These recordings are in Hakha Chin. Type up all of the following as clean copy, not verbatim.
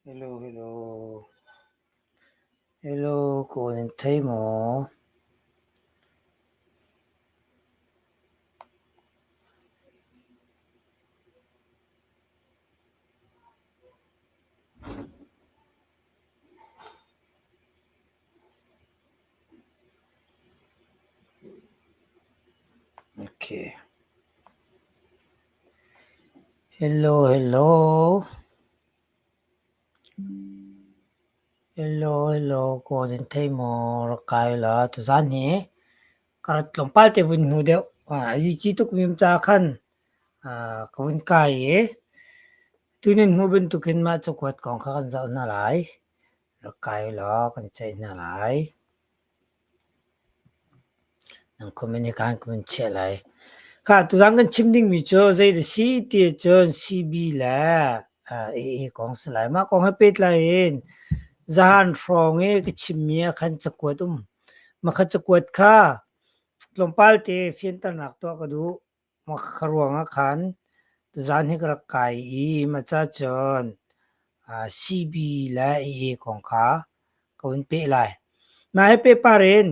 Hello, hello. Hello, kaw nan thei maw? Okay. Hello, hello. Hello, hello. Kaw nan thei maw? Rak kai la. Tuzaan hi ka rat tlawmpal te vun hmu deuh. Ah, yici tuk mim ca khan ah, ka vun kai i tu nan hmuh bantukin mah cakuat kong kha kan zoh hna lai. Rak kai law kan ceih hna lai. Nan comment hi kan kan chiah lai. Kha tuzaan kan chim dingmi cu zei dah si ti ahcun CB le AA kong si lai. Mah kong he pehtlai in zahan hrawng i ka chimmi ah khan cakuat um. Mah kha cakuat kha tlawmpal te fianternak tuah ka duh. Mah kha ruangah khan tuzaan hi ka rak kai i mah ca cun CB le AA kong kha ka hun peh lai. Mah hi pehpar in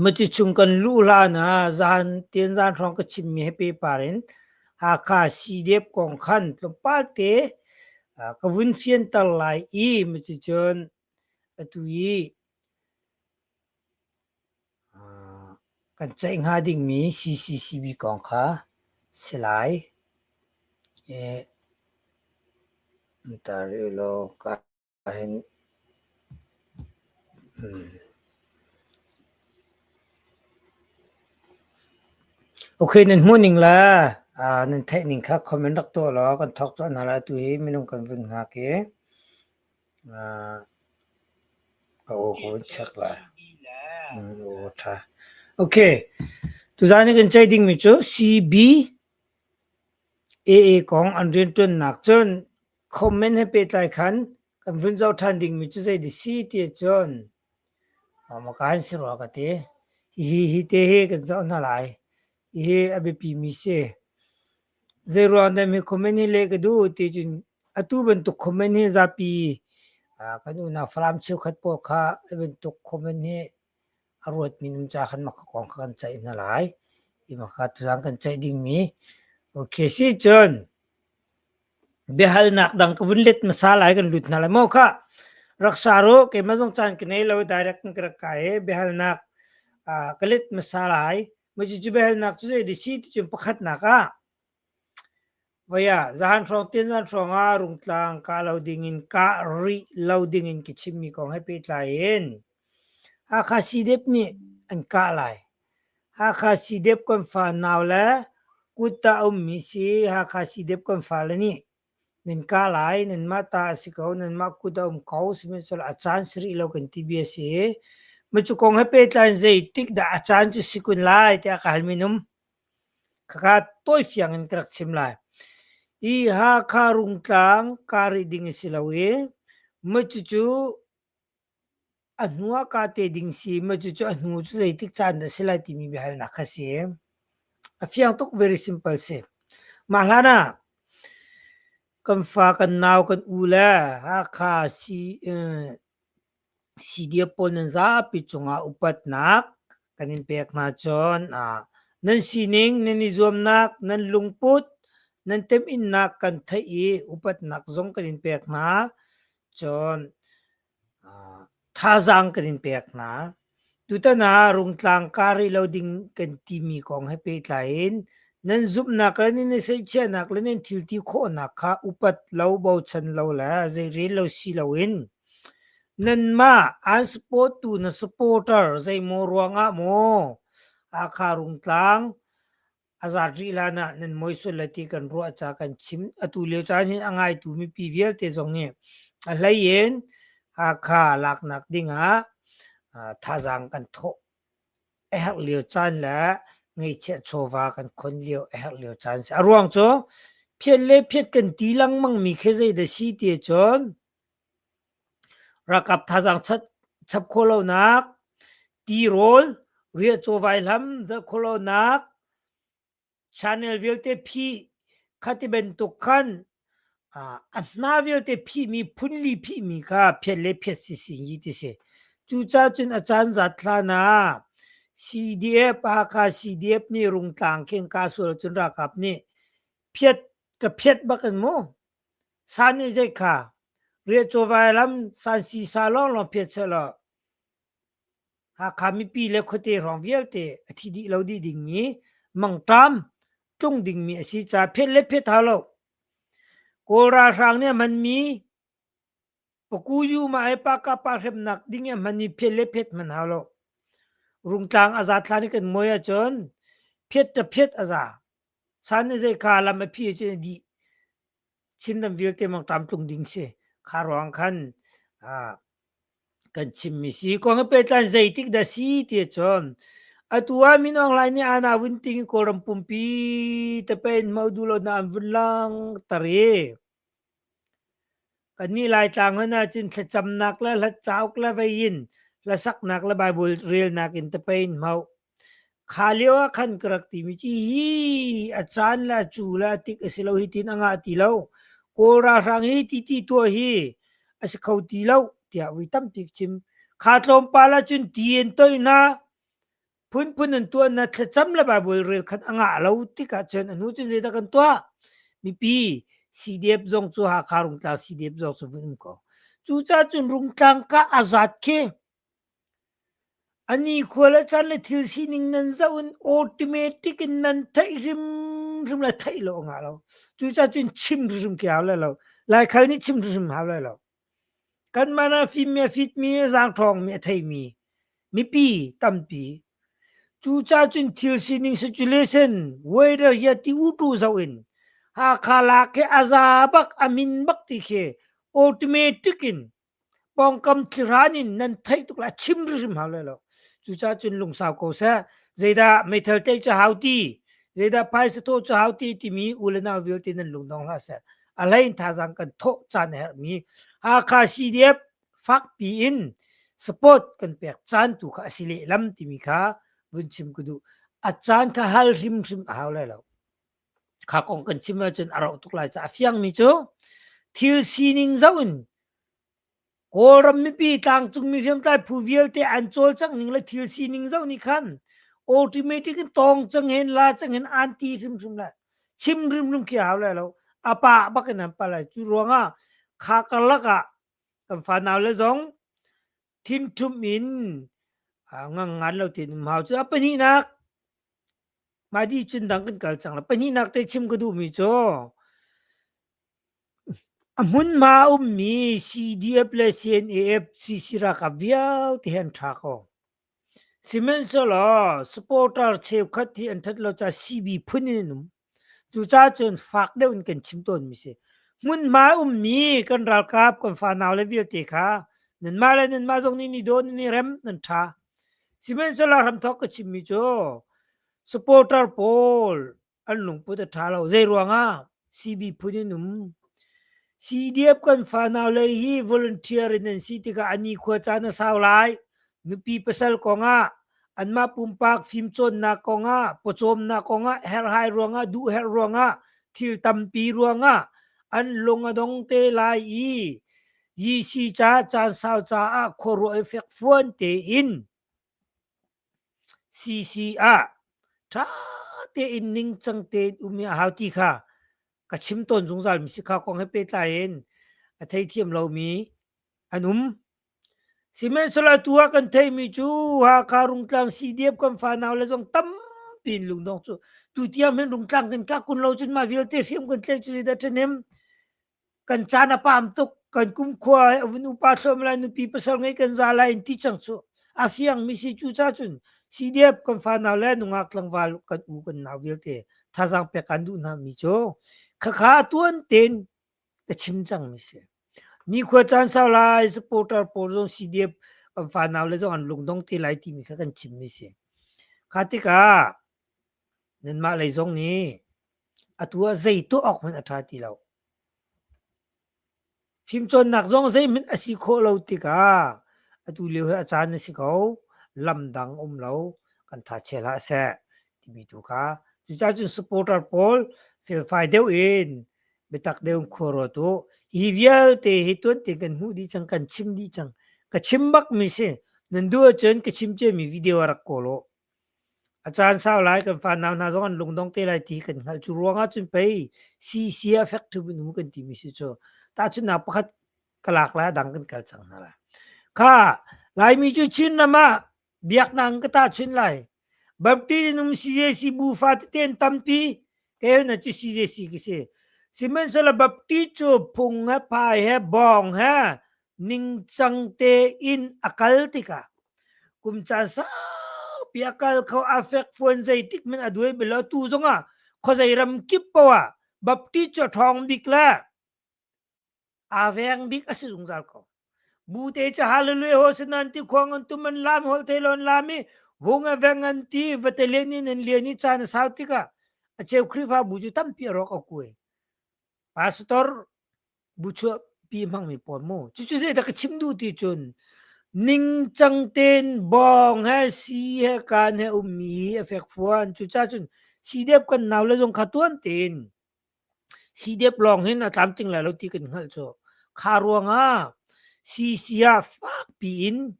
Mati chung kan luh hlan ah zan tian zan hrawng ka chimmi he pehpar in Hakha CDF kong khan tlawmpal te ka vun fianter lai i cucun atu i Kan ceih hnga dingmi CCCB kong kha si lai. Tar ulaw ka hin Okay, nan hmuh ning le nan theih ning kha comment rak tuah law kan thawk tuah hna lai. Atu hi minung kan vun hngak i Ka aw ka vun check lai. Aw ṭha. Okay. Tuzaan i kan ceih dingmi cu CB AA kong an rianṭuannak cun comment he pehtlai khan kan vun zoh ṭhan dingmi cu zei dah si ti ahcun maka an si rua ka ti. Hihi hi te hi kan zoh hna lai. Hihi a biapimi si. Zeiruang dah mi comment hi leh ka duh ti cun atu bantuk comment hi zapi kan unau Falam cheukhat pawl kha hi bantuk comment hi a ruatmi um ca khan mah kong kha kan ceih hna lai. Hi mah kha tuzaan kan ceih dingmi. Okay si cun biahalnak dang ka vun let hmasa lai kan lut hna lai maw kha rak sa ru keimah zong caan ka nei lo direct in ka rak kai i biahalnak ka let hmasa lai. Cucu biahalnak cu zei si ti cun pakhatnak ah voia zahan hrawng tianzan hrawng ah rungtlang kah lo dingin kah rih lo dingin ka chimmi kong he pehtlai in Hakha CDF nih an kah lai. Hakha CDF kan fa nau le kut ah a ummi si Hakha CDF kan fale nih Nan kah lai, nanmah ta a si ko, nanmah kut a um ko, sihmanhsehlaw a caan si rih lo kan ti bia a si. Mah cu kong he pehtlai in zeitik dah a caan cu si kun lai tiah ka hal minum. Khakha tawifiang in ka rak chim lai. Hi Hakha Rungtlang kah rih ding a si lo i, mah cucu A hnu ah kaa te ding si, mah cucu a hnu cu zeitik caan dah si lai timi biahalnak kha si. A fiang tuk, very simple si. Mah hlan ah kan fa, kan nau, kan u le Hakha CDF pawl nan zapi cungah upatnak kan in pek hna cun nan sining, nan i zuamnak, nan lungput, nan temhinnak kan theih i upatnak zong kan in pek hna. Cun thazaang kan in pek hna. Tutan ah Rungtlang kah rih lo ding kan timi kong he pehtlai in nan zumhnak le nan i seihchiahnak le nan thil ti khawhnak kha upat lo, bochan lo le zeirel lo si loin nanmah aan support tu na supporter zeimaw ruangah maw Hakha Rungtlang a zat rih hlan ah nan mawi sual lai ti kan ruah ca kan chim. Atu lio caan hin a ngaitu mipi vialte zong nih a hlei in Hakha laknak ding ah thazaang kan thawh a herh lio caan le ngeihchiah chawva kan khon lio a herh lio caan si. A ruang cu phiat le phiat kan ti lengmang mi khi zei dah si ti cun Ralkap thazaang chap khawh lonak, tirawl, riahcaw vaihlam zoh khawh lonak, channel vialte phih khati bantuk khan. A hna vialte phihmi phunli phihmi kha phiat le phiat sising yi ti si. Cucaah cun a caan zat hlan ah CDF Hakha CDF nih Rungtlang khin kah sual cun ralkap nih phiat ka phiat bak in mu. San nih zei kha riahcaw vailam san sisa lawnglawng phiat sehlaw Hakha mipi le khuate hrawng vialte a thi dih lo dih dingmi mangṭam tlung dingmi a si caah phiat le phiat hau lo. Kawl ralhrang nih a hmanmi Pakuyu mah he Pakapa hremnak ding i a hmanmi phiat le phiat hman hau lo. Rungtlang a zat hlan i kan muai ahcun phiat ta phiat a za. San nih zei kha lam a phi ahcun a dih. Chinram vialte mangṭam tlung ding si. Kha ruang khan kan chimmi si. Kong he pehtlai zeitik dah si ti ahcun atu ah Min Aung Hlaing nih ana vun ting i Kawlram pumpi tepe in hmau duh lo na an vun langhter i kannih Laitlang hmanh ahcun thlacamnak le hlat cauk le vei in hlasaknak le Bible relnak in tepe in hmau. Kha lio ah khan ka rak timi cu hi a caan le a cu le a tik a si lo hi tin a ngah ti lo. Kawl ralhrang hi ti ti tuah hi a si kho ti lo tiah vui tampi ka chim. Kha tlawmpal ahcun ti in toih hna, phunphun an tuah hna, thlacam le Baibal rel khan a ngah lo tikah cun a hnu cun zeidah kan tuah? Mipi CDF zong cu Hakha Rungtlang CDF zong cu vun um ko. Cucaah cun Rungtlang ka a zat khi A nikhua le caan le thil sining nan zoh in automatic in nan theih hrimhrim le theih lo a ngah lo. Cucaah cun chim hrimhrim khi hau lai lo. Laikhal nih chim hrimhrim hau lai lo. Kanmah ah fimmi a fitmi, a zaangṭhawngmi a theimi mipi tampi. Cucaah cun thil sining situation, weather hi ti utu zoh in Hakha lak hi a za bak, a min bak ti khi automatic in pawngkam thlihran in nan theih tuk la chim hrim hau lai lo. Cucaah cun lungsau ko seh. Zeidah meithal tei cu hau ti, zeidah phaisa thawh cu hau ti timi u le nau vialte nan lungdong hlah seh. A hlei in thazaang kan thawh caan a herhmi Hakha CDF fakpi in support kan pek caan tu kha a si lehlam timi kha vun chim ka duh. A caan kha hal hrimhrim a hau lai lo. Kha kong kan chim ahcun a rauh tuk lai caah a fiangmi cu thil sining zoh in Kawlram mipi tlangcungmi hriamtlai phu vialte an cawlcangh ning le thil sining zoh nih khan automatic in tawng cang hen la cang hen an ti hrimhrim lai. Chim hrimhrim khi hau lai lo. A pa bak in an pa lai. Cu ruangah kha karlak ah kan fanau le zong thinthum in ngang ngan lo tin um hau. Cu a pahnihnak Mah dih cun dang kan kal cang la. Pahnihnak te chim ka duhmi cu a hmunhma a ummi CDF le CNAF CC ralkap vialte hi an ṭha ko. Sihmanhsehlaw supporter cheukhat hi an ṭhat lo caah CB phun in an um. Cucaah cun fak deuh in kan chim tawnmi si. Hmunhma a ummi kan ralkap kan fanau le vialte kha nanmah le nanmah zong nih ni daw nan i rem nan ṭha. Sihmanhsehlaw hramthawk ka chimmi cu supporter pawl an lungput a ṭha lo. Zei ruangah? CB phun in um. CDF kan fanau lei hi volunteer in an si tikah a nikhua caan a sau lai. Nupi pasal kongah, anmah pumpak fimcawnnak kongah, pawcawmnak kongah, herhhai ruangah, duhherh ruangah, thil tampi ruangah an lung a dong te lai i Yisi ca caan sau caah khuaruah i fekfuan tein CC ah ṭha tein ningcang tein um hi a hau ti kha ka chim tawn zungzal mi si kha kong he pehtlai in a theithiam lomi an um. Sihmanhsehlaw atu ah kan theihmi cu Hakha Rungtlang CDF kan fanau le zong tampi in lungdong cu tutiang hin Rungtlang kan kah kun lo cun mah vialte hriam kan tlaih cu zeidah ṭhahnem Kan caan a pam tuk. Kan kumkhua he a vun upa thluahmah lai, nupi pasal ngei kan za lai in ti cang cu. A fiang mi si cu ca cun CDF kan fanau le nungak tlangval kan u kan nau vialte thazaang pek kan duh hna mi cu khakha tuan tein ka chim cang mi si. Nikhua caan sau lai supporter pawl zong CDF kan fanau le zong an lungdong te lai timi kha kan chim mi si. Kha tikah nanmah lei zong nih atu ah zei tuah awk hmanh a ṭha ti lo. Fimcawnnak zong zeihmanh a si khawh lo tikah atu lio hi a caan a si ko. Lam dang um lo. Kan tha chia hlah seh timi tu kha. Cucaah cun supporter pawl felfai deuh in. Biatak deuh in khua ruat u. Hi vialte hi tuan tein kan hmuh dih cang, kan chim dih cang. Ka chim bak mi si. Nan duh ahcun ka chim ciami video rak kawl u. A caan sau lai kan fanau hna zong an lungdong te lai ti kan hngalh. Cu ruangah cun pei CC a fek ṭhup in um kan timi si cu. Tahchunhnak pakhat ka lak lai a dang kan kal cang hna lai. Kha Laimi cu Chin ram ah biaknak in ka tahchunh lai. Baptist in um CJC bu fa tete an tampi. Kei na cu CJC ka si. Sihmanhsehlaw Baptist cu phung he phai he bawng he ningcang tein a kal tikah kum caan saupi a kal kho a fekfuan zeitik hmanh a duai bel lo tu zongah khuazei ram kip poah ah Baptist cu a ṭhawng bik le aa veng bik a si zungzal ko. Bu te cu hallelujah ho sinan ti khuang an tum an lam hol thei lon lam i vung a veng an ti vate len in an lian i caan a sau tikah a cheu Khrihfa bu cu tampi a rawk a kuai. Pastor bu chuah pi hmangmi pawl mu. Cucu zeidah ka chim duh ti cun ningcang tein bawng he si he kaan he ummi a fekfuan. Cucaah cun sidep kan nau le zong kha tuan tein sidep lawng hin a tlamtling lai lo ti kan hngalh cu. Kha ruangah CC ah fakpi in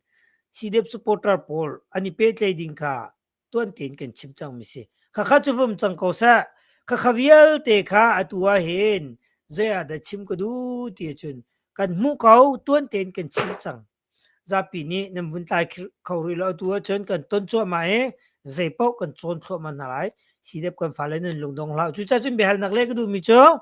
sidep supporter pawl an i pehtlaih ding kha tuan tein kan chim cangmi si. Khakha cu vum cang ko seh. Khakha vialte kha atu ah hin zei ah dah chim ka duh ti ahcun kan hmuh ko tuan tein kan chim cang. Zapi nih nan vun tlai kho rih lo atu ahcun kan ton cuahmah i zei paoh kan cawn thluahmah hna lai. Sidep kan fale nan lungdong hlah. Cucaah cun biahalnak le ka duhmi cu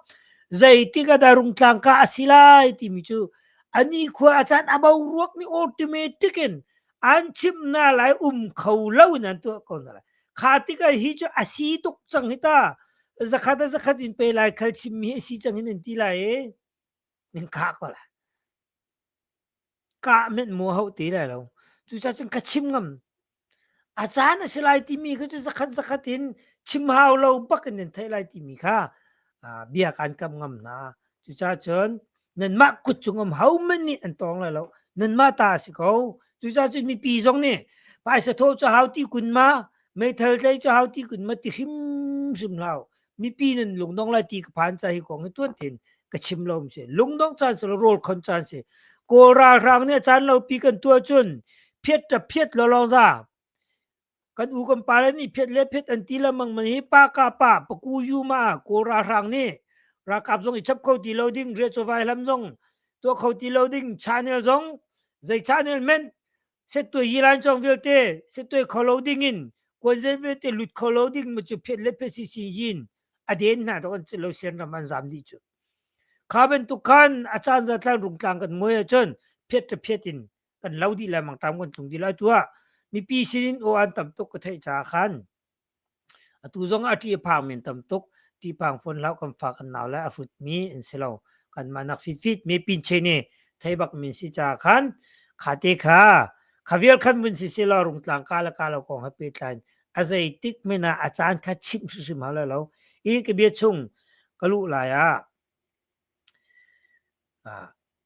zeitik ah dah rungtlang ka a si lai timi cu ani khua a caan a boruak nih automatic in an chimh hna lai um kho lo in an tuah ko hna lai kha tikah hi cu a si tuk cang hi ta zakhat a zakhat in pe lai khal chimmi hi a si cang hin an ti lai i ning kha ko lai kah men mu hau ti lai lo cucaah cun ka chim ngam A caan a si lai timi kha cu zakhat zakhat in chim hau lo bak in nan theih lai timi kha bia kaan kam ngam hna. Cucaah cun nanmah kut cung um hohmanh nih an tawng lai lo. Nanmah ta a si ko. Cucaah cun mipi zong nih phaisa thawh cu hau ti kun ma, meithal tlei cu hau ti kun ma ti hrimhrim hlah u. Mipi nan lungdong lai ti ka phan ca hi kong hi tuan tein ka chim lo si. Lungdong caan si lo rawl khon caan si. Kawl ralhrang nih a caan lo pi kan tuah cun phiat ta phiat lo lawng za. Kan u kan pa le nih phiat le phiat an ti lengmang man hi pa ka pa paku yu ma Kawl ralhrang nih ralkap zong i chap kho ti lo ding riah chawvai hlam zong tuah kho ti lo ding channel zong zei channel men settuai yi lan cong vialte settuai kho lo ding in kuan zei vialte lut kho lo ding ma cu phiat le phiat si si yin a den hna to kan lo sian ram an zam dih cu kha bantuk khan a caan za tlan rungtlang kan muai ahcun phiat ta phiat in kan lo dih lai mangtam kan tlung dih lai tuah mipi sinin aw an tam tuk ka theih ca khan Atu zong ah ṭih a phang men tam tuk. Ṭihphang fawn hlah kan fa kan nau le a hrutmi an si lo. Kanmah nak fitfit mi pinche nih thei bak min si caah khan kha te kha kha vial khan vun si selaw rungtlang ka le ka lo kong he pehtlai in a zeitik hmanh ah a caan kha chimh hrimhrim hau lai lo. I ka bia chung ka luh lai ah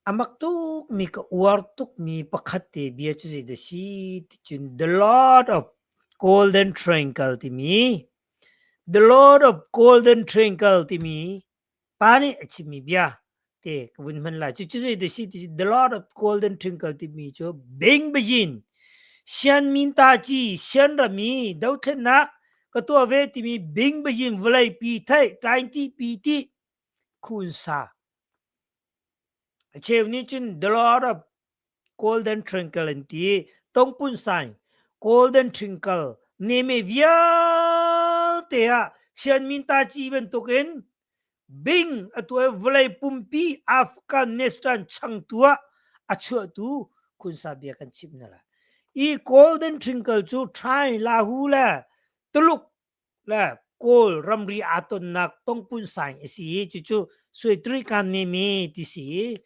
A mak tukmi ka uar tukmi pakhat te bia cu zeidah si ticun The Lord of Golden Triangle timi The Lord of Golden Triangle timi pa nih a chimmi bia te ka vun hman lai. Cucu zeidah si ticun The Lord of Golden Triangle timi cu Bing Bajin Sian Min Ta Ci Sian rami dothlennak ka tuah ve timi Bing Bajin vawleipi theih ṭainti pi ti khun sa. A cheu nih cun the Lord of Golden Triangle an ti. Tongpun sign Golden Triangle neme vialte ah Sianmin ta ci bantukin Bing atu ai vawlei pumpi Afghanistan changtu ah a chuahtu khunsa bia kan chim na la. I Golden Triangle cu Thai, Lahu le Tuluk le Kawl ramri aa tonnak tongpun saing a si i cucu Suaitrikan nimi ti si i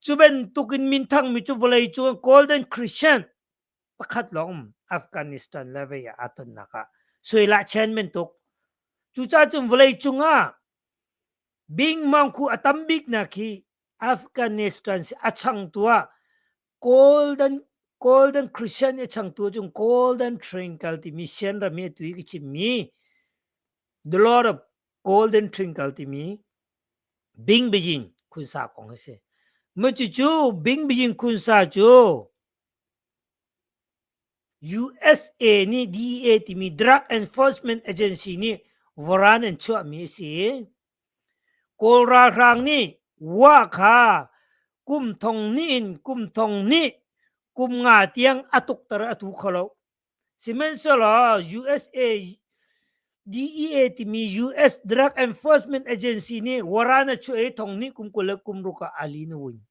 cu bantuk in minthang mi cu vawlei cung Golden Crescent pakhat lawng um Afghanistan le vei ah aa tonnak ah Suaila chen bantuk cucaah cun vawlei cung ah Bing Mangkhu a tam biknak hi Afghanistan si a changtu ah Golden Golden Christian i changtu cung Golden Triangle timi sian ram hi atu i ka chimmi The Lord of Golden Triangle timi. Bing Beijing khunsa kong hi si. Mu cucu Bing Beijing khunsa cu USA nih DEA timi Drug Enforcement Agency nih varan an chuahmi a si. Kawl ralhrang nih wa kha kum thong hnih in kum thong hnih kum nga tiang a tukter a tu kho lo. Sihmanhsehlaw USA DEA timi US Drug Enforcement Agency nih waran a chuah i thong hnih kum 20 le kum ruk ah ali na win.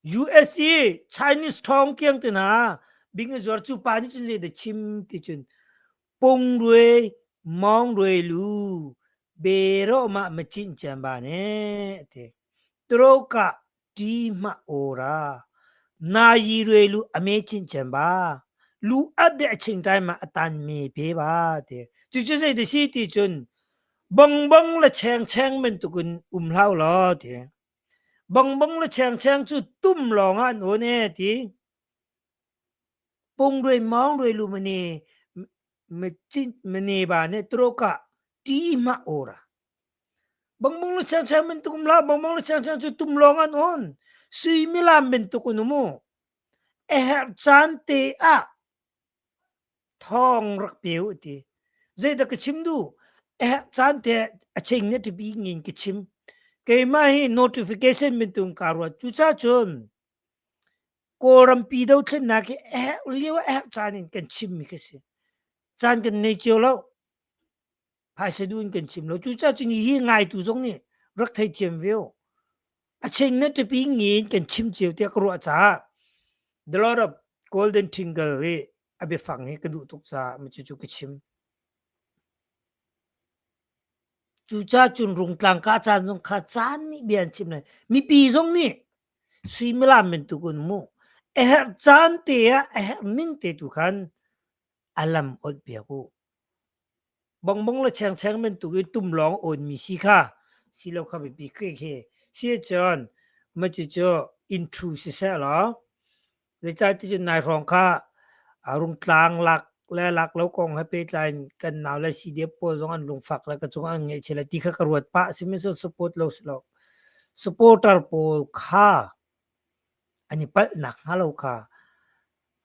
US i Chinese thawng kiang te hna bing a zuar cu pa nih cun zei dah chim ti cun pung rui mong rui lu be ro ma ma chin chan ba ne te tro ka ti ma ora na yi rui lu ame chin chan ba lu at de ching tai ma atan me pe ba te chu chu zei de si ti cun bong bong le cheng cheng men tukun um hlau lo te Bongbong le chengcheng cu tum lawng ah an awn e ti. Pung rui mawng rui lu mane mane ba ne troka ti ma ora. Bongbong le chengcheng men tukum la bongbong le chengcheng cu tum lawng an awn. Suimilam bantuk un umu. A herh caan te ah thawng rak pe u ti. Zeidah ka chim duh? Eh, caan te a ching ne tipi ngin ka chim. Keimah hi notification mintung ka ruat. Cuca cun Kawlram pi dothlennak hi eh lio eh caan in kan chim mi ka si. Caan kan nei cio lo. Phaisa duh in kan chim lo. Cucaah cun hi ngaitu zong nih rak theithiam ve u. A cheng na tipi ngin kan chim cio tiah ka ruah caah The Lord of Golden Tingle hi a biafang hi ka duh tuk caah cu cu ka chim. Cucaah cun rungtlang ka caan zong kha caan nih bia an chim lai. Mipi zong nih suimilam bantuk un mu. A herh caan te ah a herh ning te tu khan a lam onh piak u. Bongbong le chengcheng bantuk i tum lawng awnmi si kha si lo kha biapi khi khi si cun ma cucu intru siseh law zeicah ti cun nai hrawng kha rungtlang lak le lak lo kong he pehtlai in kan nau le CDF pawl zong an lungfak le ka cung an ngaihchia le ti kha ka ruat pah sihmanhsehlaw support lo si lo supporter pawl kha an i palh nak hnga lo kha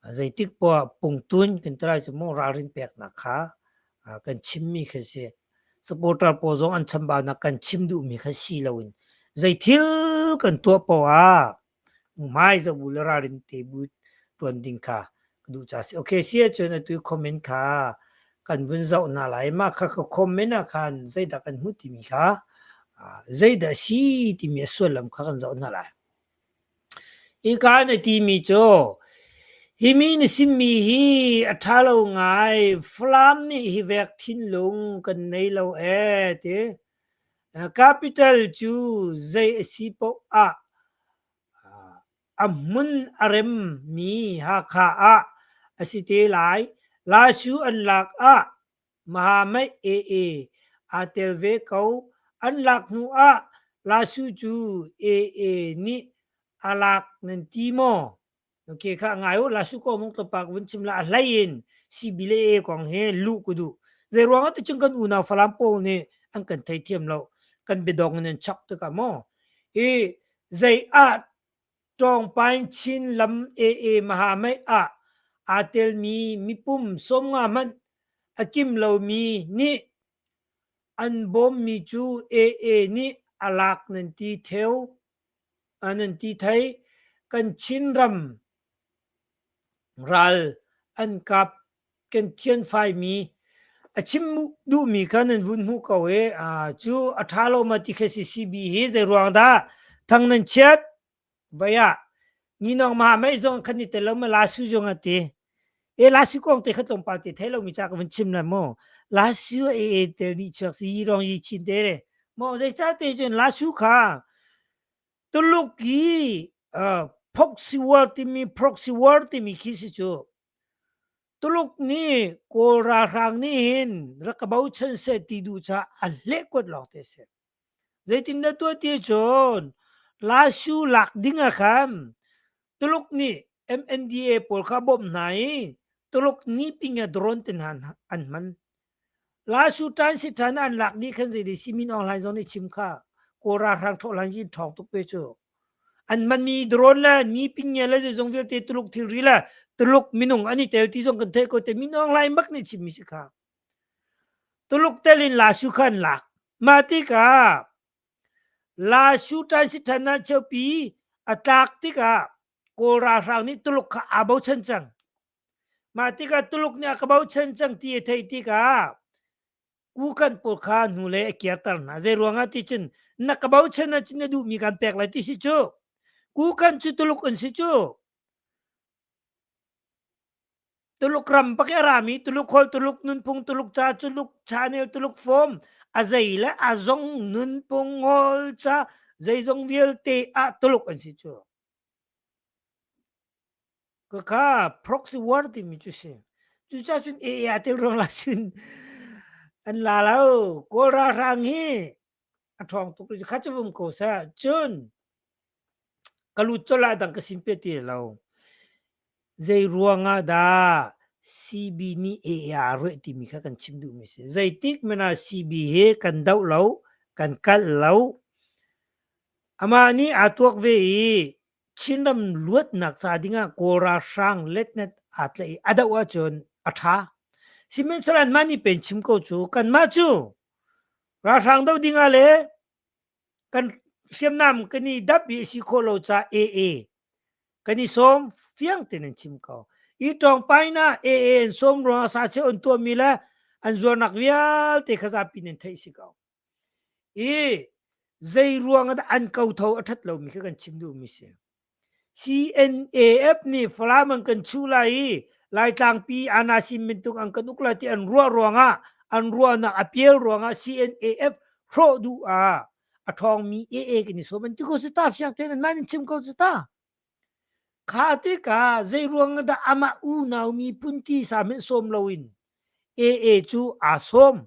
Zeitik poah pungtun kan ti lai cu mu ralrin peknak kha kan chimmi khi si. Supporter pawl zong an chambaunak kan chim duhmi kha si loin zeithil kan tuah poah ah hmai zoh bu le ralrin te bu tuan ding kha ka duh caah si. Okay si ahcun atu comment kha kan vun zoh hna lai. Mah kha ka comment ah khan zeidah kan hmuh timi kha zeidah si timi a sullam kha kan zoh hna lai. Hika na timi cu hi mi na simmi hi a ṭha lo ngai. Falam nih hi vek thinlung kan nei lo ee ti. Capital cu zei a si paoh ah a hmun a remmi Hakha ah a si te lai. Lasu an lak ah Mahamai AA aa tel ve ko. An lak hnu ah Lasu cu AA nih a lak nan ti maw? Okay, kha ngai u Lasu ko mong tlawmpak vun chim la a hlei in CB le AA kong hi luh ku duh. Zei ruang ah ticun kan unau Falam pawl nih an kan theithiam lo. Kan biadong in an chok tikah maw? I zei ah Ṭawngpain Chin lam AA Mahamai ah aa telmi mipum 50 hmanh a kim lomi nih an bawmmi cu AA nih a lak nan ti theu nan ti thei. Kan Chinram ral an kap kan thianfaimi a chim duhmi kha nan vun hmuh ko i cu a ṭha lo ma ti kha si CB hi zei ruang dah thang nan chiat vai ah nginong ma mei zong khan ni tel lo ma lasu zong a ti e lasu kong te kha tlawmpal te thei lo mi cha ka vun chim la mo lasu e e tel ni chuak si yi rong yi chin te re mo zei cha te cun lasu kha Tuluk i proxy war timi proxy war timi khi si cu Tuluk nih Kawl ralhrang nih hin rak ka bochan seh ti duh caah a hleh kuat lawng te si. Zeitin dah tuah ti cun Lasu lak ding ah khan Tuluk nih MNDA pawl kha bawmh hna i Tuluk niping ah drone te hna an hman. Lasu tan si than an lak dih khan zei dei si Min Aung Hlaing zong nih chim kha Kawl ralhrang thawh hlan hi ṭhawng tuk ve cu. An manmi drone le ni pinge le zeizong vialte Tuluk thilri le Tuluk minung an i tel ti zong kan theih ko te Min Aung Hlaing bak nih chimmi si kha. Tuluk tel in Lasu kha an lak. Mah tikah Lasu tan si than ah cheupi a tlak tikah Kawl ralhrang nih Tuluk kha aa bochan cang. Mah tikah Tuluk nih a ka bochan cang ti a theih tikah kukan pawl kha hnulei a kirter hna. Zei ruangah ti cun na ka bochan ahcun na duhmi kan pek lai ti si cu. Kukan cu Tuluk an si cu. Tuluk ram bak i a rami Tuluk holh, Tuluk nunphung, Tuluk ca, Tuluk channel, Tuluk form a zei le a zong nunphung holh ca zeizong vialte ah Tuluk an si cu. Khakha proxy war timi cu si. Cucaah cun AA aa tel ruang la sin an la lo. Kawl ralhrang hi a ṭhawng tuk rih. Kha cu vum ko seh. Cun ka lut colh ah dang ka sim pe ti lo. Zei ruangah dah CB nih AA aa ruah timi kha kan chim duhmi si. Zeitik hmanh ah CB hi kan doh lo, kan kalh lo. Amah nih aa tuak ve i Chinram luatnak ca dingah Kawl ralhrang letnet aa tlaih i a doh ahcun a ṭha. Sihmanhsehlaw anmah nih pen chim ko cu kanmah cu ralhrang doh dingah le kan hriamnam kan i dap i a si khawh lo caah AA kan i sawm fiang tein an chim ko. I tawngpain ah AA an sawm ruangah sacheu an tuahmi le an zuarnak vialte kha zapi in theih si ko. I zei ruang ah dah an kotho a ṭhat lomi kha kan chim duhmi si. CNAF nih Falam an kan chuh lai i Laitlangpi Anasim bantuk an kan uk lai ti an ruah ruangah an ruahnak a pial ruangah CNAF hrawh duh ah a ṭhawngmi AA kan i sawm an ti ko si ta fiang tein anmah nih chim ko si ta. Kha tikah zei ruang dah amah unau miphun ti sa hmanh sawm loin AA cu aa sawm.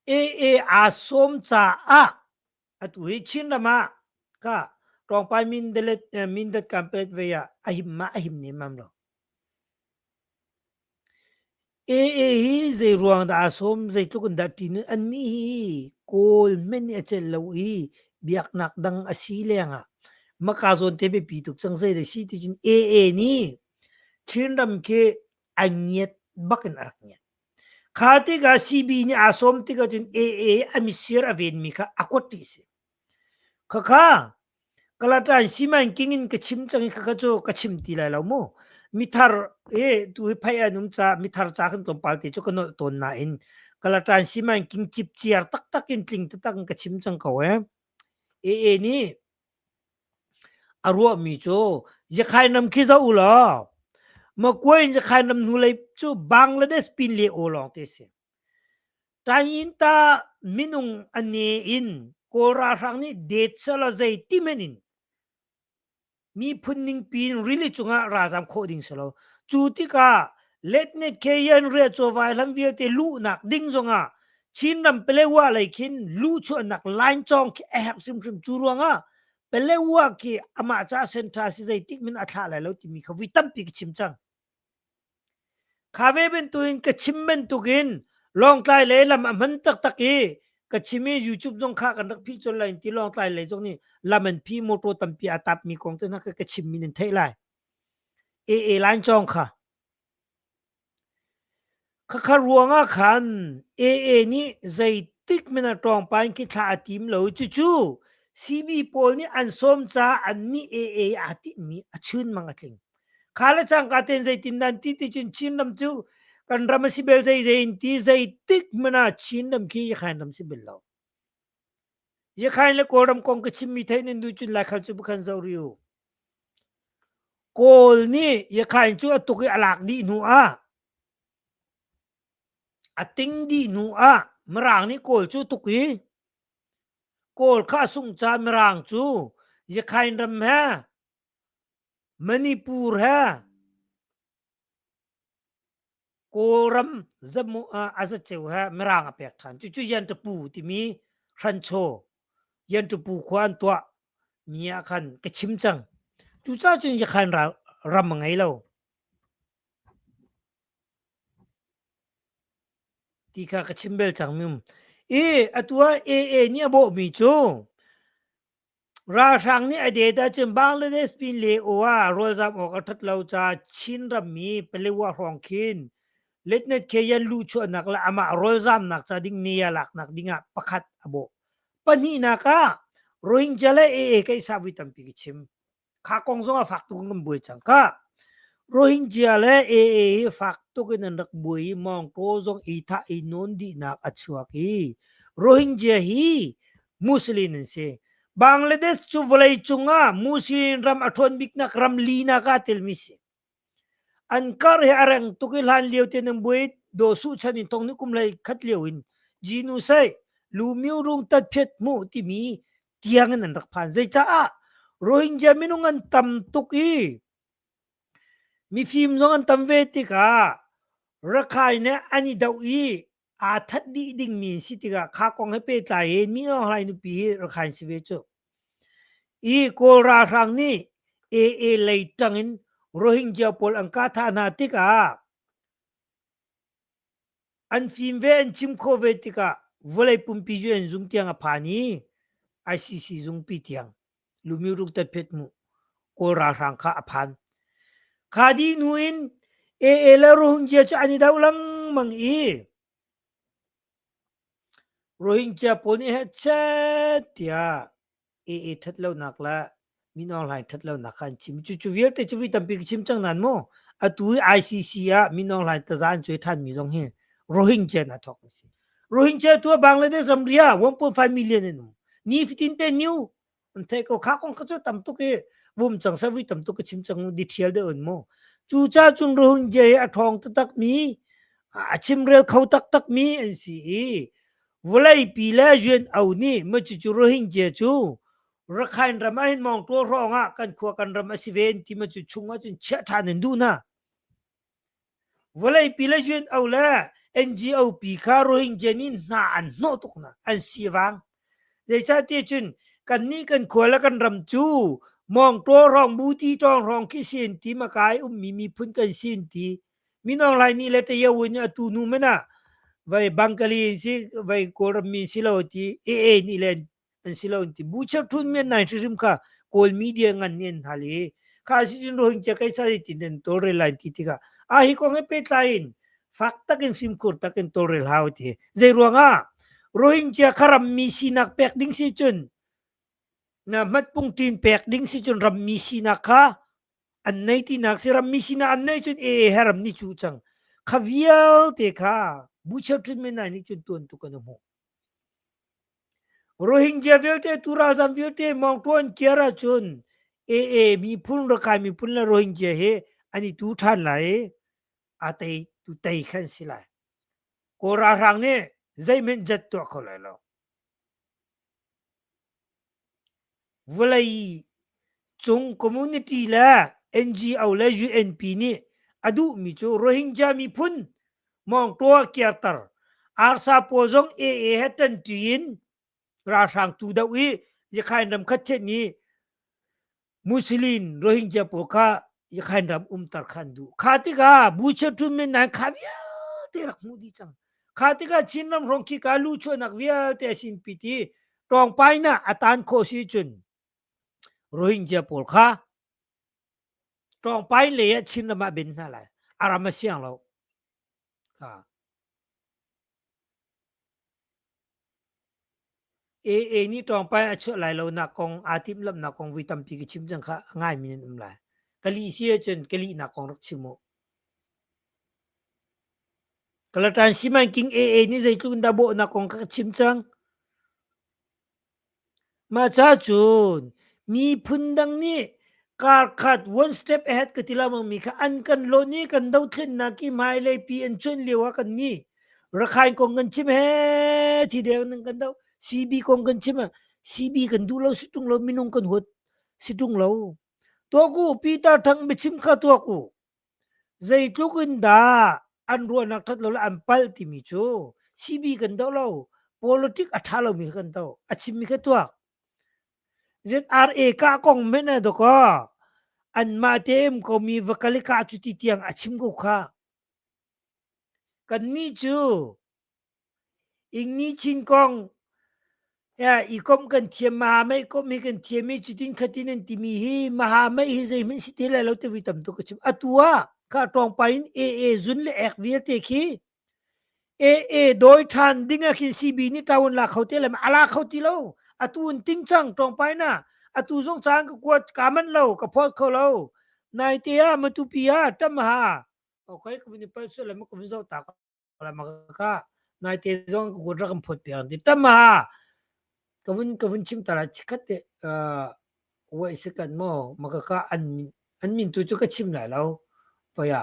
AA aa sawm caah atu hi Chinram ah ka Ṭawngpai Mindalet Mindat Kanpelet vei ah a him ma a him nemmam lo. AA hi zei ruang dah aa sawm zeitluk in dah ṭin annih hi Kawl hmenh nih a celh lo i biaknak dang a si lengah maka zawn te biapi tuk cang zei dah si ti cun AA nih Chinram khi a ngiat bak in a rak ngiat. Kha tikah CB nih aa sawm tikah cun AA a mitsir a venmi kha a kuat ṭih si. Khakha Kalatan simanking in ka chim cang i khakha cu ka chim ti lai lo mu. Mithar e tu hi phai an um ca mithar ca kan tlawmpal te cu ka nolh tawn nain Kalatan simanking cipciar taktak in tling taktak in ka chim cang ko e. AA nih A ruahmi cu Yakhain ram khi zoh u law Makwe in Yakhain ram hnulei cu Bangladesh pin le aw lawng te si. Tayinta minung a ne in Kawl ralhrang nih det selaw zeiti hmanh in miphun ningpi in rili cungah ralzam khawh ding si lo. Cu tikah letnet khen riahcaw vailam vialte luhnak ding zongah Chinram Palewa lei khin luhchuahnak line cawng khi a herh hrimhrim. Cu ruangah Palewa khi amah ca center si zeitik min a thlah lai lo timi kha vui tampi ka chim cang. Kha ve bantukin ka chim bantukin Lawngtlai lei lam a hman taktak i ka chim i YouTube zong kha kan rak phih colh lai ti Lawngtlai lei zong nih lam an phih motor tampi a tapmi kong te hna kha ka chimmi nan theih lai. AA line cawng kha. Khakha ruangah khan AA nih zeitik hmanh ah ṭawngpa in khi thla a tim lo. Cucu CB pawl nih an sawm caah annih AA aa tinhmi a chunmang a tling. Kha le cangka tein zeitindah an ti ti cun Chinram cu kan ram a si bel zeizei in ti zeitik hmanh ah Chinram khi Yakhain ram si bel lo. Yakhain le Kawlram kong ka chimmi theih nan duh cun Laikhal cu khan zoh rih u. Kawl nih Yakhain cu a tuk i a lak dih hnu ah a ting dih hnu ah Mirang nih Kawl cu tuk i Kawl kha a sungh caah Mirang cu Yakhain ram he Manipur he Kawlram zamu a zaceu he Mirang a pek ṭhan. Cucu Yantapu timi hranchaw Yantapu khua an tuah mi ah khan ka chim cang. Cucaah cun Yakhain ram a ngei lo. Ti kha ka chim bel cang mi um. I atu ah AA nih a bawhmi cu ralhrang nih a det ahcun Bangladesh pin le aw ah rawlzam awk a ṭhat lo caah Chin rammi Palewa hrawng khin Letnet Kheyan luhchuahnak le amah rawlzamnak ca ding neya laknak dingah pakhat a bawh. Pahnihnak ah Rohingya le AA kaihsah vui tampi ka chim. Kha kong zong ah fak tuk in kan buai cang. Kha Rohingya le AA hi fak tuk in an rak buai i Mawngkaw zong i thah i nawn dihnak a chuak i Rohingya hi Muslim an si. Bangladesh cu vawlei cung ah Muslim ram a ṭhawn biknak ram linak ah telmi si. An kar hi a reng tuk i hlan lio te nan buai daw suh chan in thong ni kum hlei khat lio in Jinu sai lu miu rung tat phet mu timi tiang in an rak phan. Zeicaah Rohingya minung an tam tuk i mifim zong an tam ve tikah Rakhine an i doh i aa that dih dingmi an si tikah kha kong he pehtlai in Min Aung Hlaing nupi hi Rakhine si ve cu. I Kawl ralhrang nih AA lei ṭang in Rohingya pawl an kah thah hna tikah an fim ve an chim khawh ve tikah vawlei pumpi UN zung tiang a phan i ICC zungpi tiang Lumyuruk tatphet mu Kawl ralhrang kha a phan. Kha dih hnu in AA le Rohingya cu an i do lengmang i Rohingya pawl nih hechet tiah AA ṭhat lonak le Min Aung Hlaing ṭhat lonak kha an chim. Cucu vialte cu vi tampi ka chim cang nain mu atu i ICC ah Min Aung Hlaing taza an cuai ṭhanmi zong hi Rohingya in a thawk mi si. Rohingya tu ah Bangladesh ramri ah 1.5 million an um. Ni fatin te new an theih ko kha kong kha cu tam tuk i vum cang sa vui tam tuk ka chim cang di thial deuh in mu cu ca cun Rohingya hi a ṭhawng taktak mi a chimrel kho taktak mi an si i vawlei pi le UNO nih ma cucu Rohingya cu Rakhine ram ah hin mawngtaw hrawng ah kan khua kan ram a si ve ti ma cu chung ah cun chiah ṭhan in duh hna Vawleipi le UNO le NGO pi kha Rohingya nih hna an hnawh tuk hna, an sivang. Zeicahtiah cun kannih kan khua le kan ram cu Mawngtaw hrawng, Buti tawng hrawng khi si an ti, Makai ummi miphun kan si an ti. Minawng Lai nih le Tayawu nih atu nu men ah vai Bangali an si, vai Kawlram mi an si lo ti, AA nih le an si lo an ti bu cheu thun men nai hrim kha kawl media ngan nih an hal i kha si cun rohingya kai sa tin an tawlrel lai ti tikah a hi kong he pehtlai in fak takin fimkhur takin tawlrel hau ti zei ruangah rohingya kha rammi sinak pek ding si cun na hmatpung tin pek ding si cun rammi sinak kha an nei tinak si rammi sinak an nei cun e he ram ni cu cang kha vialte kha bu cheu thun men nai nih cun tuan tu kan hmu Rohingya vialte tu ralzam vialte mawngṭuan kiar ahcun AA miphun Rakhine miphun le Rohingya hi an i tu ṭhan lai i a tei tu tei khan si lai. Kawl ralhrang nih zeihmanh jat tuah kho lai lo. Vawlei cung community le NGO le UNP nih a duhmi cu Rohingya miphun mawngtaw a kirter. Arsa pawl zong AA he ṭanṭi in ralhrang tu doh i Yakhain ram khat ṭhen i Muslim Rohingya pawl kha Yakhain ram umter kha an duh. Kha tikah Bu Ṭhun Min Naing kha vialte rak hmuh dih cang. Kha tikah Chinram hrawng khi ka luhchuahnak vialte a sin pit i ṭawngpai na a tan khawh si cun Rohingya pawl kha ṭawngpai lei ah Chinram ah ben hna lai. A ram a siang lo. Kha. AA nih ṭawngpai a chuah lai lonak kong aa timhlamhnak kong vui tampi ka chim cang kha a ngaimi nan um lai. Ka lih si ahcun ka lihnak kong rak chim u. Kalatan Simanking AA nih zeitluk in dah bawhnak kong kha ka chim cang. Mah ca cun miphun dang nih karkhat one step ahead ka ti lengmang mi kha an kan lawn i kan dothlennak i hmailei pi an cuanh lio ah kan ni Rakhine kong kan chim he thi deng nan kan doh CB kong kan chim ah CB kan duh lo si tung lo minung kan huat si tung lo tuak u Peter Thang biachim kha tuak u Zeitluk in dah an ruahnak ṭhat lo le an palh timi cu CB kan doh lo, politic a ṭha lomi kha kan doh. A chimmi kha tuak. ZRA kah kong men ah dawkaw anmah te um komi va kal i kah cu ti tiang a chim ko kha. Kannih cu. Ingni Chin kong ya i komh kan thiam maha mei komh hi kan thiam i cutin khatin an timi hi maha mei hi zeihmanh si te lai lo te vui tam tuk ka chim. Atu ah kha tawngpa in AA zun le ek vialte khi AA dawi ṭhan ding ah khin CB nih ṭaun la kho te le a la kho ti lo. Atu in ting cang tawngpai na atu zong caan ka kuat ka manh lo ka phawt kho lo. Naite ah Matupi ah ṭam ha okay ka vun i pal sual le ma ka vun zoh ta la ma ka naite zong ka kuat rak kan phawt piak ti ṭam ha ka vun ka vun chim ta la chikhat te uh, wait second maw makaka an an min tu cu ka chim lai lo paya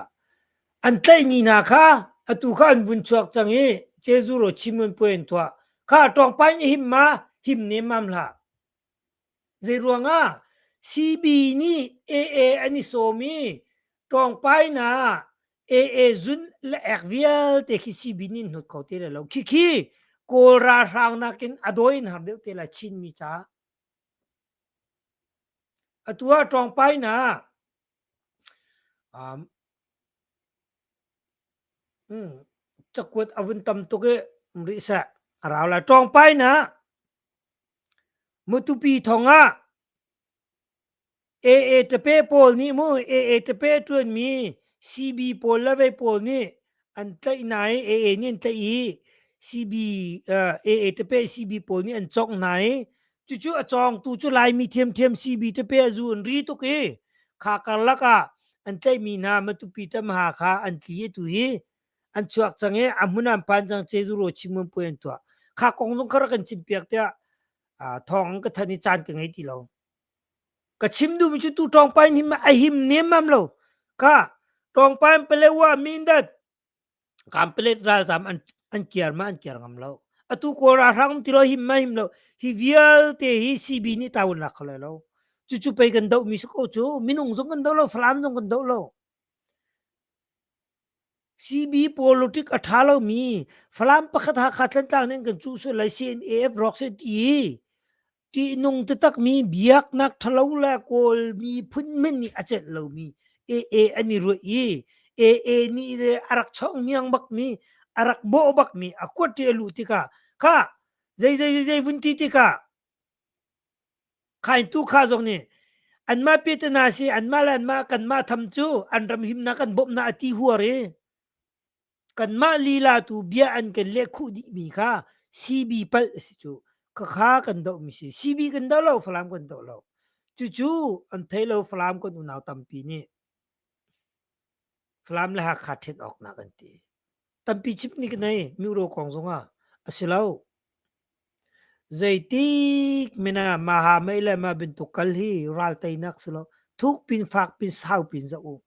an tlaihmi hna kha atu kha an vun chuak cang i Jezu ro chim an puai an tuah kha tawngpai ni him ma him ne mam hlah zei ruangah CB nih AA an i sawm i tawngpai na AA zun le ek vialte khi CB nih hnut kho te le lo khi khi Kawl ralhrang nakin a dawi in har deuh te la Chinmi ca Atu ah ṭawngpai na um, mm, cakuat a vun tam tuk i um rih seh a rau lai. Ṭawngpai na Matupi thong ah AA tape pawl nih mu AA tape ṭuanmi CB pawl le vei pawl nih an tlaih hna i AA nih an tlaih i CB uh, AA tape CB pawl nih an cawk hna i Cucu a cawngtu cu Laimi ṭhiamṭhiam CB tape a zu an ri tuk i kha karlak ah an tlaihmi hna Matupi Tamaha kha an tli i tu hi an chuak cang i a hmun an phan cang Cezuro Chimun puai an tuah. Kha kong zong kha rak kan chimpiak tiah thawng ka than i caan ka ngei ti lo. Ka chim duhmi cu tu ṭawngpai him a him nemmam lo. Kha ṭawngpai Palewa Mindat Kampelet ralzam an an kiar ma an kiar ngam lo. Atu Kawl ralhrang um ti lo him ma him lo. Hi vialte hi CB nih tawun lak kho lai lo. Cucu pei kan doh mi si ko cu minung zong kan doh lo Falam zong kan doh lo. CB politic a tha lo mi Falam pakhat Hakha Tlantlang nih kan cuh sual lai CNAF rawk se ti Ṭihnung taktakmi biaknak ṭhalo le Kawl miphun min nih a celh lomi AA an i ruah i AA nih le a rak chawngmiang bakmi, a rak bawh bakmi a kuat i a luh tikah kha zei zei zei zei vun ti tikah khaintu kha zong nih anmah piatana si anmah le anmah kanmah tham cu an ram himnak kan bawmhnak a ti huar i Kanmah lila tu bia an kan lehkhuh dihmi kha CB palh a si cu. Khakha kan dohmi si. CB kan doh lo, Falam kan doh lo. Cucu an thei lo Falam kan unau tampi nih. Falam le Hakha ṭhen awknak an ti. Tampi chim ni ka nei, Miro kong zongah a si lo. Zeitik mina maha mei le ma bintuk kal hi ral teinak si lo. Thuk pin fak pin sau pin za u.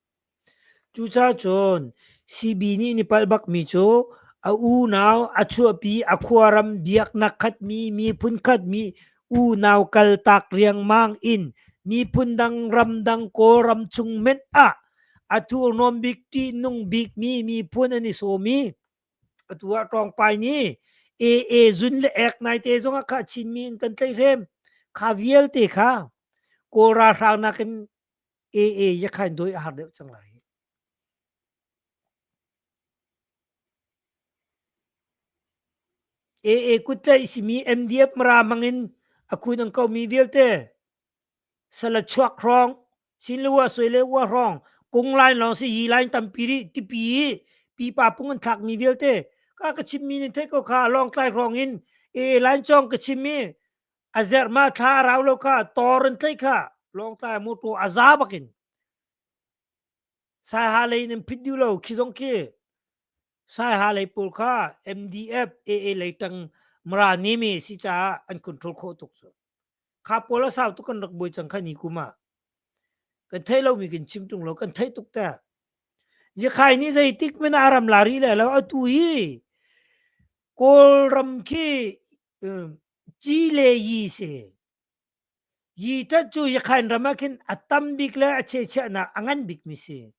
Cucaah cun CB nih ni palh bakmi cu a unau, a chuahpi, a khuaram, biaknak khatmi, miphun khatmi unau kaltak riangmang in miphun dang ramdang Kawlram chung hmenh ah a thurhnawm bik ṭihnung bikmi miphun an i sawm i atu ah ṭawngpai nih AA zun le ek naite zongah kha Chinmi in kan tlaihhrem. Kha vialte kha Kawl ralhrang nakin AA yakhain doi a har deuh cang lai. AA kutlaih simi MDF mara mangin a khun ang ko mi vialte sala chuak hrawng sin le wa soi le wa hrawng kung lain lawng si yi lain tampi ri tipi i pipa pung an thlak mi vialte ka ka chim mi nin thei ko kha long tlai hrawng in AA lain chong ka chim mi A zerh ma thla a rau lo kha tor in tlaih kha Lawngtlai motor a za bakin Saiha lei in phit duh lo khi zong khi Saiha lei pawl kha MDF AA lei tang Mara nimi si caah an control khawh tuk cu. Kha pawl a sau tuk kan rak buai cang kha ni kum ah. Kan theih lomi kan chim tung lo kan theih tuk te. Yakhai ni zeitik men aram lari le lo atu hi Kawlram khi Ci le yi si. Yi tat cu Yakhain ram ah khin a tam bik le a chechiahnak a ngan bikmi si.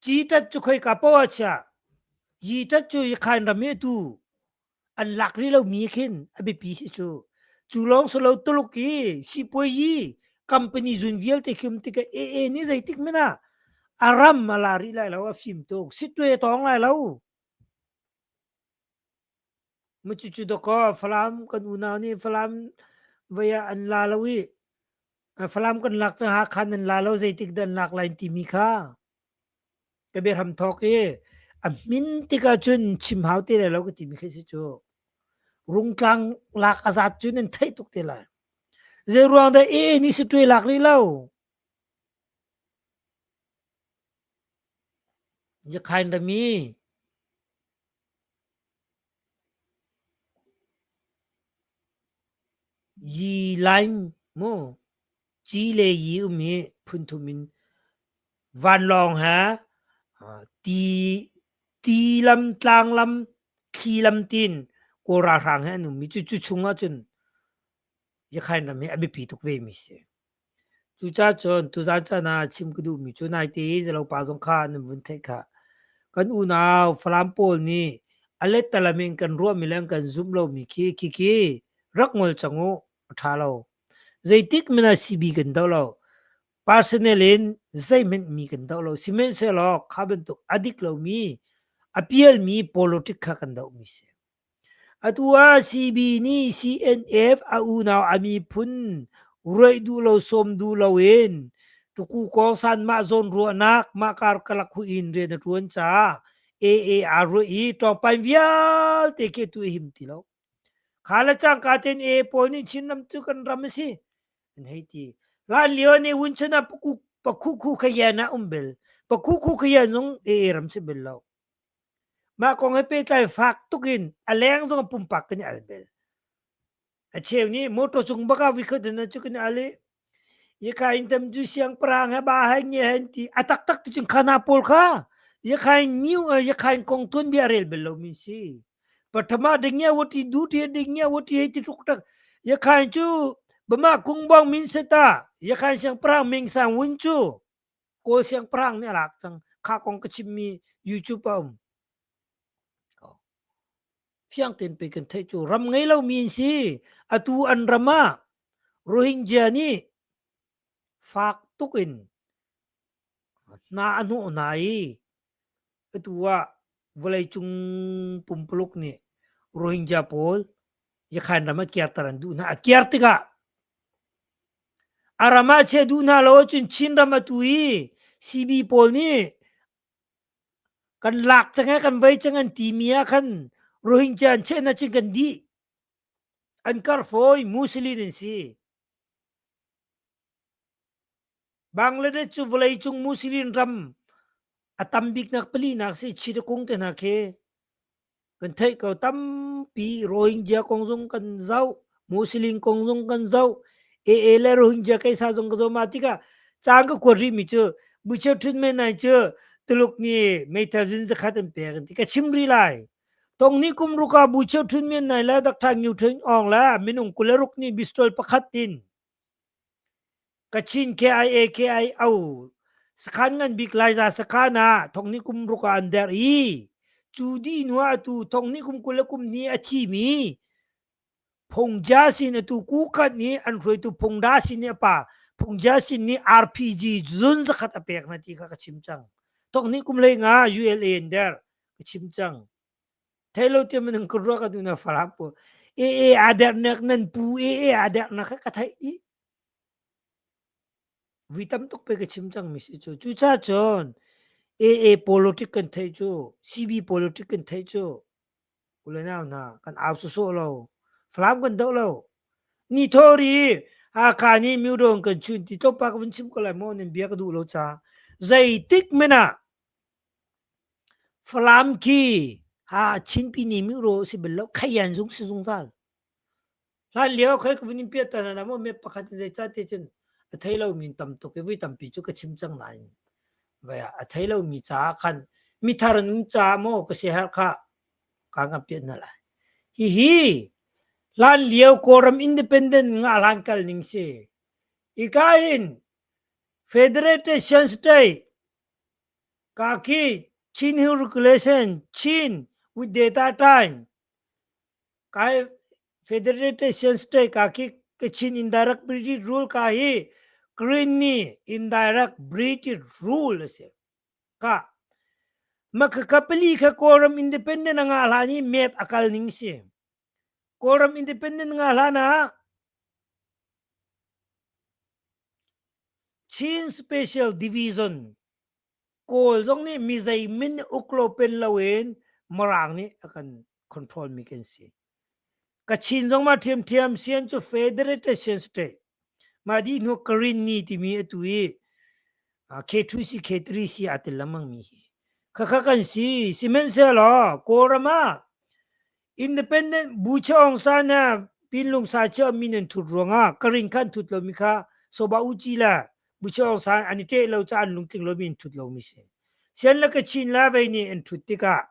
Ci tat cu khoika poah ah chiah. Yi tat cu Yakhain ram i atu an lak rih lomi khin a biapi si cu. Cu lawng si lo Tuluk i sipuayi company zun vialte khi um tikah AA nih zeitik hmanh ah a ram a la rih lai lo, a fim tuk. Sitwe tawng lai lo. Cucu dawkaw Falam kan unau nih Falam voi ah an la lo i Falam kan lak cang Hakha nan la lo zeitik dah an lak lai timi kha ka biahram thawk i a hmin tikah cun chim hau te lai lo ka timi khi si cu. Rungtlang lak a zat cu nan theih tuk te lai. Zei ruang dah AA nih Siṭuai lak rih lo? Yakhain rami Yi line mu ci le yi um hi phunthum in vanlawng he ti ti lam tlang lam thli lam tin Kawl ralhrang he an um i cu cu chung ahcun Yakhain ram hi a biapi tuk ve mi si. Cucaah cun tuzaan caan ah chim ka duhmi cu naite i Zalopa zong kha nan vun theih khah. Kan unau Falam pawl nih a lettalam in kan ruahmi le an kan zumh lomi khi khikhi rak ngol cang u, a ṭha lo. Zeitik hmanh ah CB kan doh lo. Personnel in zeihmanh mi kan doh lo. Sihmanhsehlaw kha bantuk a dik lomi, a pialmi politic kha kan dohmi si. Atu ah CB nih CNF a unau a miphun ruaih duh lo sawm duh loin Tuku Kawngsan mah zawn ruahnak mah karkalak hu in rian a ṭuan caah AA aa ruah i ṭawngpain vialte khi atu a him ti lo. Kha le cangka tein AA pawl nih Chinram cu kan ram a si an hei ti. Hlan lio nih Wunchen ah Pakhuku Khayan ah um bel. Pakhuku Khayan zong AA ram si bel lo. Mah kong he pehtlai fak tuk in a leng zong pumpak kan i al bel. A cheu nih motor cung bak ah vikhat in cu kan i al i yekha in tam cu siangpahrang he ba he nge he ti a taktak ti cun khana pawl kha yekha in new yekha in kong tuan bia rel bel lo mi si. Pathama dingya wati du ti dingya wati hei ti tuk tak yekha in cu bama kungbong min seta yekha in siangpahrang ming sang wun cu Kawl siangpahrang nih a lak cang. Kha kong ka chimmi YouTube a um. Fiang tein pe kan theih cu ram ngei lomi an si. Atu an ram ah Rohingya nih fak tuk in hna a hnawh hna i atu ah vawleicung pumpuluk nih Rohingya pawl Yakhain ram ah kirter an duh hna. A kir tikah A ram ah chia duh hna lo ahcun Chinram atu i CB pawl nih kan lak cang e kan vei cang an timi ah khan Rohingya an chiah hna cun kan dih. An karh fawi Muslim an si. Bangladesh cu vawleicung Muslim ram a tam biknak palinak si Chitakung te hna khi kan theih ko tampi Rohingya kong zong kan zoh Muslim kong zong kan zoh AA le Rohingya keisa zong ka zoh ma tikah caan ka kuat rih mi cu Bucher Thun Men Nai cu Tuluk nih meithal zun zakhat an pek an ti ka chim rih lai tong ni kum ruka Bucher Thun Men Nai le Dr. Ngiu Thun Aung le minung 26 nih bistol pakhat tin Kachin KIA KIO sakhan ngan bik Laiza sakhan ah thongni kum ruk ah an derh i cu dih hnu ah atu thongni kum 20 le kum hnih a thimi Phungja sin atu Kukhat nih an hruaitu Phungda sin nih a pa Phungja sin nih RPG zun zakhat a pek hna ti kha ka chim cang. Thongni kum 15 ULA in der ka chim cang. Thei lo tiah minung ka ruah ka duh na falam pu. AA aa dernak nan pu AA aa dernak kha ka theih dih. Vui tam tuk pei ka chim cangmi si cu. Cucaah cun AA politic kan theih cu, CB politic kan theih cu, u le nau hna kan au sawsawh lo. Falam kan doh lo. Ni thawri Hakha nih Myudon kan chun ti tlawmpa ka vun chim ko lai maw nan bia ka duh lo ca. Zeitik men ah Falam khi ha Chinpi nih Myuro si bal lo khayan zung si zungzal. Hlan lio khoi ka vun in piat ta na maw me pakhat in zeicah ti cun a thei lomi tam tuk i vui tampi cu ka chim cang nain vai ah a thei lomi caah khan mithar an um caah maw ka siaherh kha kaan kan piat hna lai. Hihi hlan lio Kawlram independent ngah hlan kal ning si. Ika hin Federated Shan State ka khi Chin Hill Regulation Chin with data time Kai Federated State ka khi Kachin indirect British rule ka hi Green nih indirect British rule a si. Ka makhakha pali kha Kawlram independent a ngah hlan i map a kal ning si. Kawlram independent nga hlan ah Chin Special Division Kawl zong nih mi zei min uk lo pen loin Mirang nih a kan control mi kan si. Kachin zong ma ṭhiamṭhiam sian cu Federated Shan State. Mah dih hnu Karenni timi atu i K2C K3C aa tel lengmang mi hi. Khakha kan si. Sihmanhsehlaw Kawlram ah Independent Bu Chaung San he Pinlung Sa Chia min an thut ruangah Karin kha an thut lomi kha Soba Uci le Bu Chaung San an i teh lo caah an lungtling lomi an thut lomi si. Sian le Kachin le vei nih an thut tikah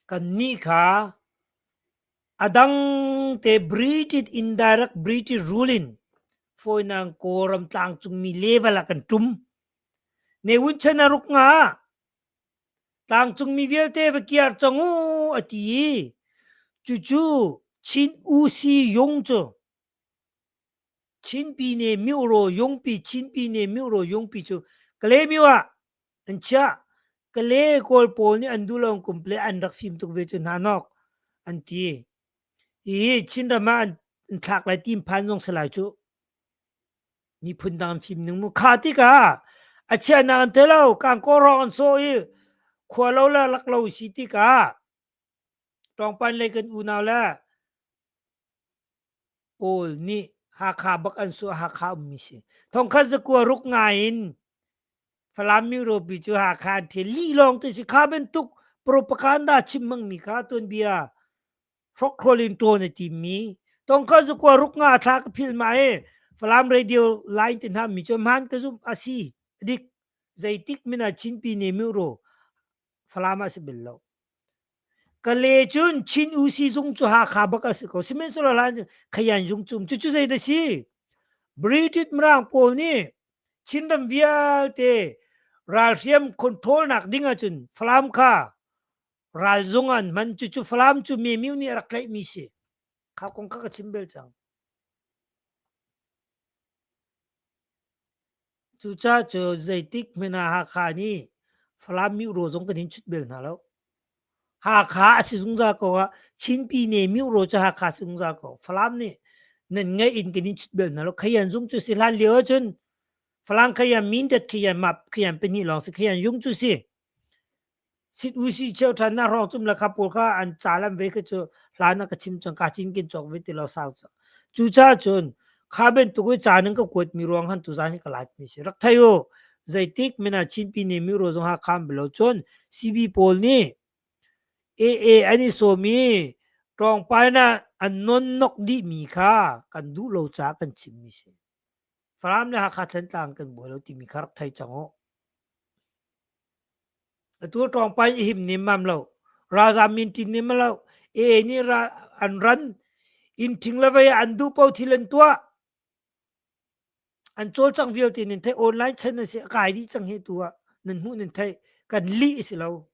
kannih kha a dang te British indirect British rule in fawinak Kawlram tlangcungmi level ah kan ṭum. Ne Win chan a ruk nga Tlangcungmi vialte va kiar cang u a ti i cucu Chin Usi Yung cu Chin Pine Myuro Yungpi Chin Pine Myuro Yungpi cu Kalaymyo ah an chiah. Kalay Kawl pawl nih an duh lo kum ple an rak fim tuk ve cu hna nok an ti. Hihi Chinram ah an thlak lai tim phan zong si lai cu. Miphun dang an fim ning mu. Kha tikah a chiahnak an thei lo, kangkaw rawng an sawh i khua lo le lak lo si tikah Tawngpan lei kan unau le pawl nih Hakha bak an suah Hakha ummi si. Thongkhat zakua ruk ngai in Falam miropi cu Hakha an ṭhial lih lawng te si kha bantuk propaganda chim hmangmi kha tuanbia hrokhrawl in ṭawn a timmi tongkha zakua ruk nga thla ka phil ma e Falam radio line te hna mi cu hmaan ka zumh a si dik zeitik mina Chinpi ne mi ro Falam ah si bel lo Kale cun Chin UC zung cu Hakha bak a si ko sihmanhsehlaw hlan Khayan zung cum cu cu zei da si British Mirang pawl nih Chinram vialte ralhriam control nak ding ahcun Falam kha Ralzung an hman. Cucu Falam cu Memiu nih a rak tlaihmi si. Kha kong kha ka chim bel cang. Cucaah cu zeitik hmanh ah Hakha nih Falam miuro zong kan in chut bel hna lo. Hakha a si zungzal ko ah Chinpi ne miuro cu Hakha si zungzal ko. Falam nih nan ngaih in kan in chut bel hna lo. Khayan zung cu si hlan lio ahcun Falam khayan Mindat khayan map khayan pahnih lawng si khayan yung cu si. Sit usi cheu ṭhan na hrawng cum le kha pawl kha an ca lam ve kha cu hlan ah ka chim cang ka cinken cawk ve ti lo sau cang. Cucaah cun kha bantuk i ca nan ka kuat mi ruang han tuzan hi ka live mi si. Rak thei u. Zeitik mina Chinpi ne mi ro zong ha kham belo cun CB pawl nih AA an i sawm i tawngpai na an non nok dih mi kha kan duh lo caah kan chim mi si. Falam le Hakha Thantlang kan buai lo timi kha rak thei cang u. Atu ṭawngpai i him nemmam lo. Ralzam min tin nem lo. AA nih ra an ran. Inn ṭhing le vei ah an duh paoh thil an tuah. An cawlcang vialte nan theih. Online chan a si. A kai dih cang hi tu ah. Nan hmuh nan theih. Kan lih a si lo.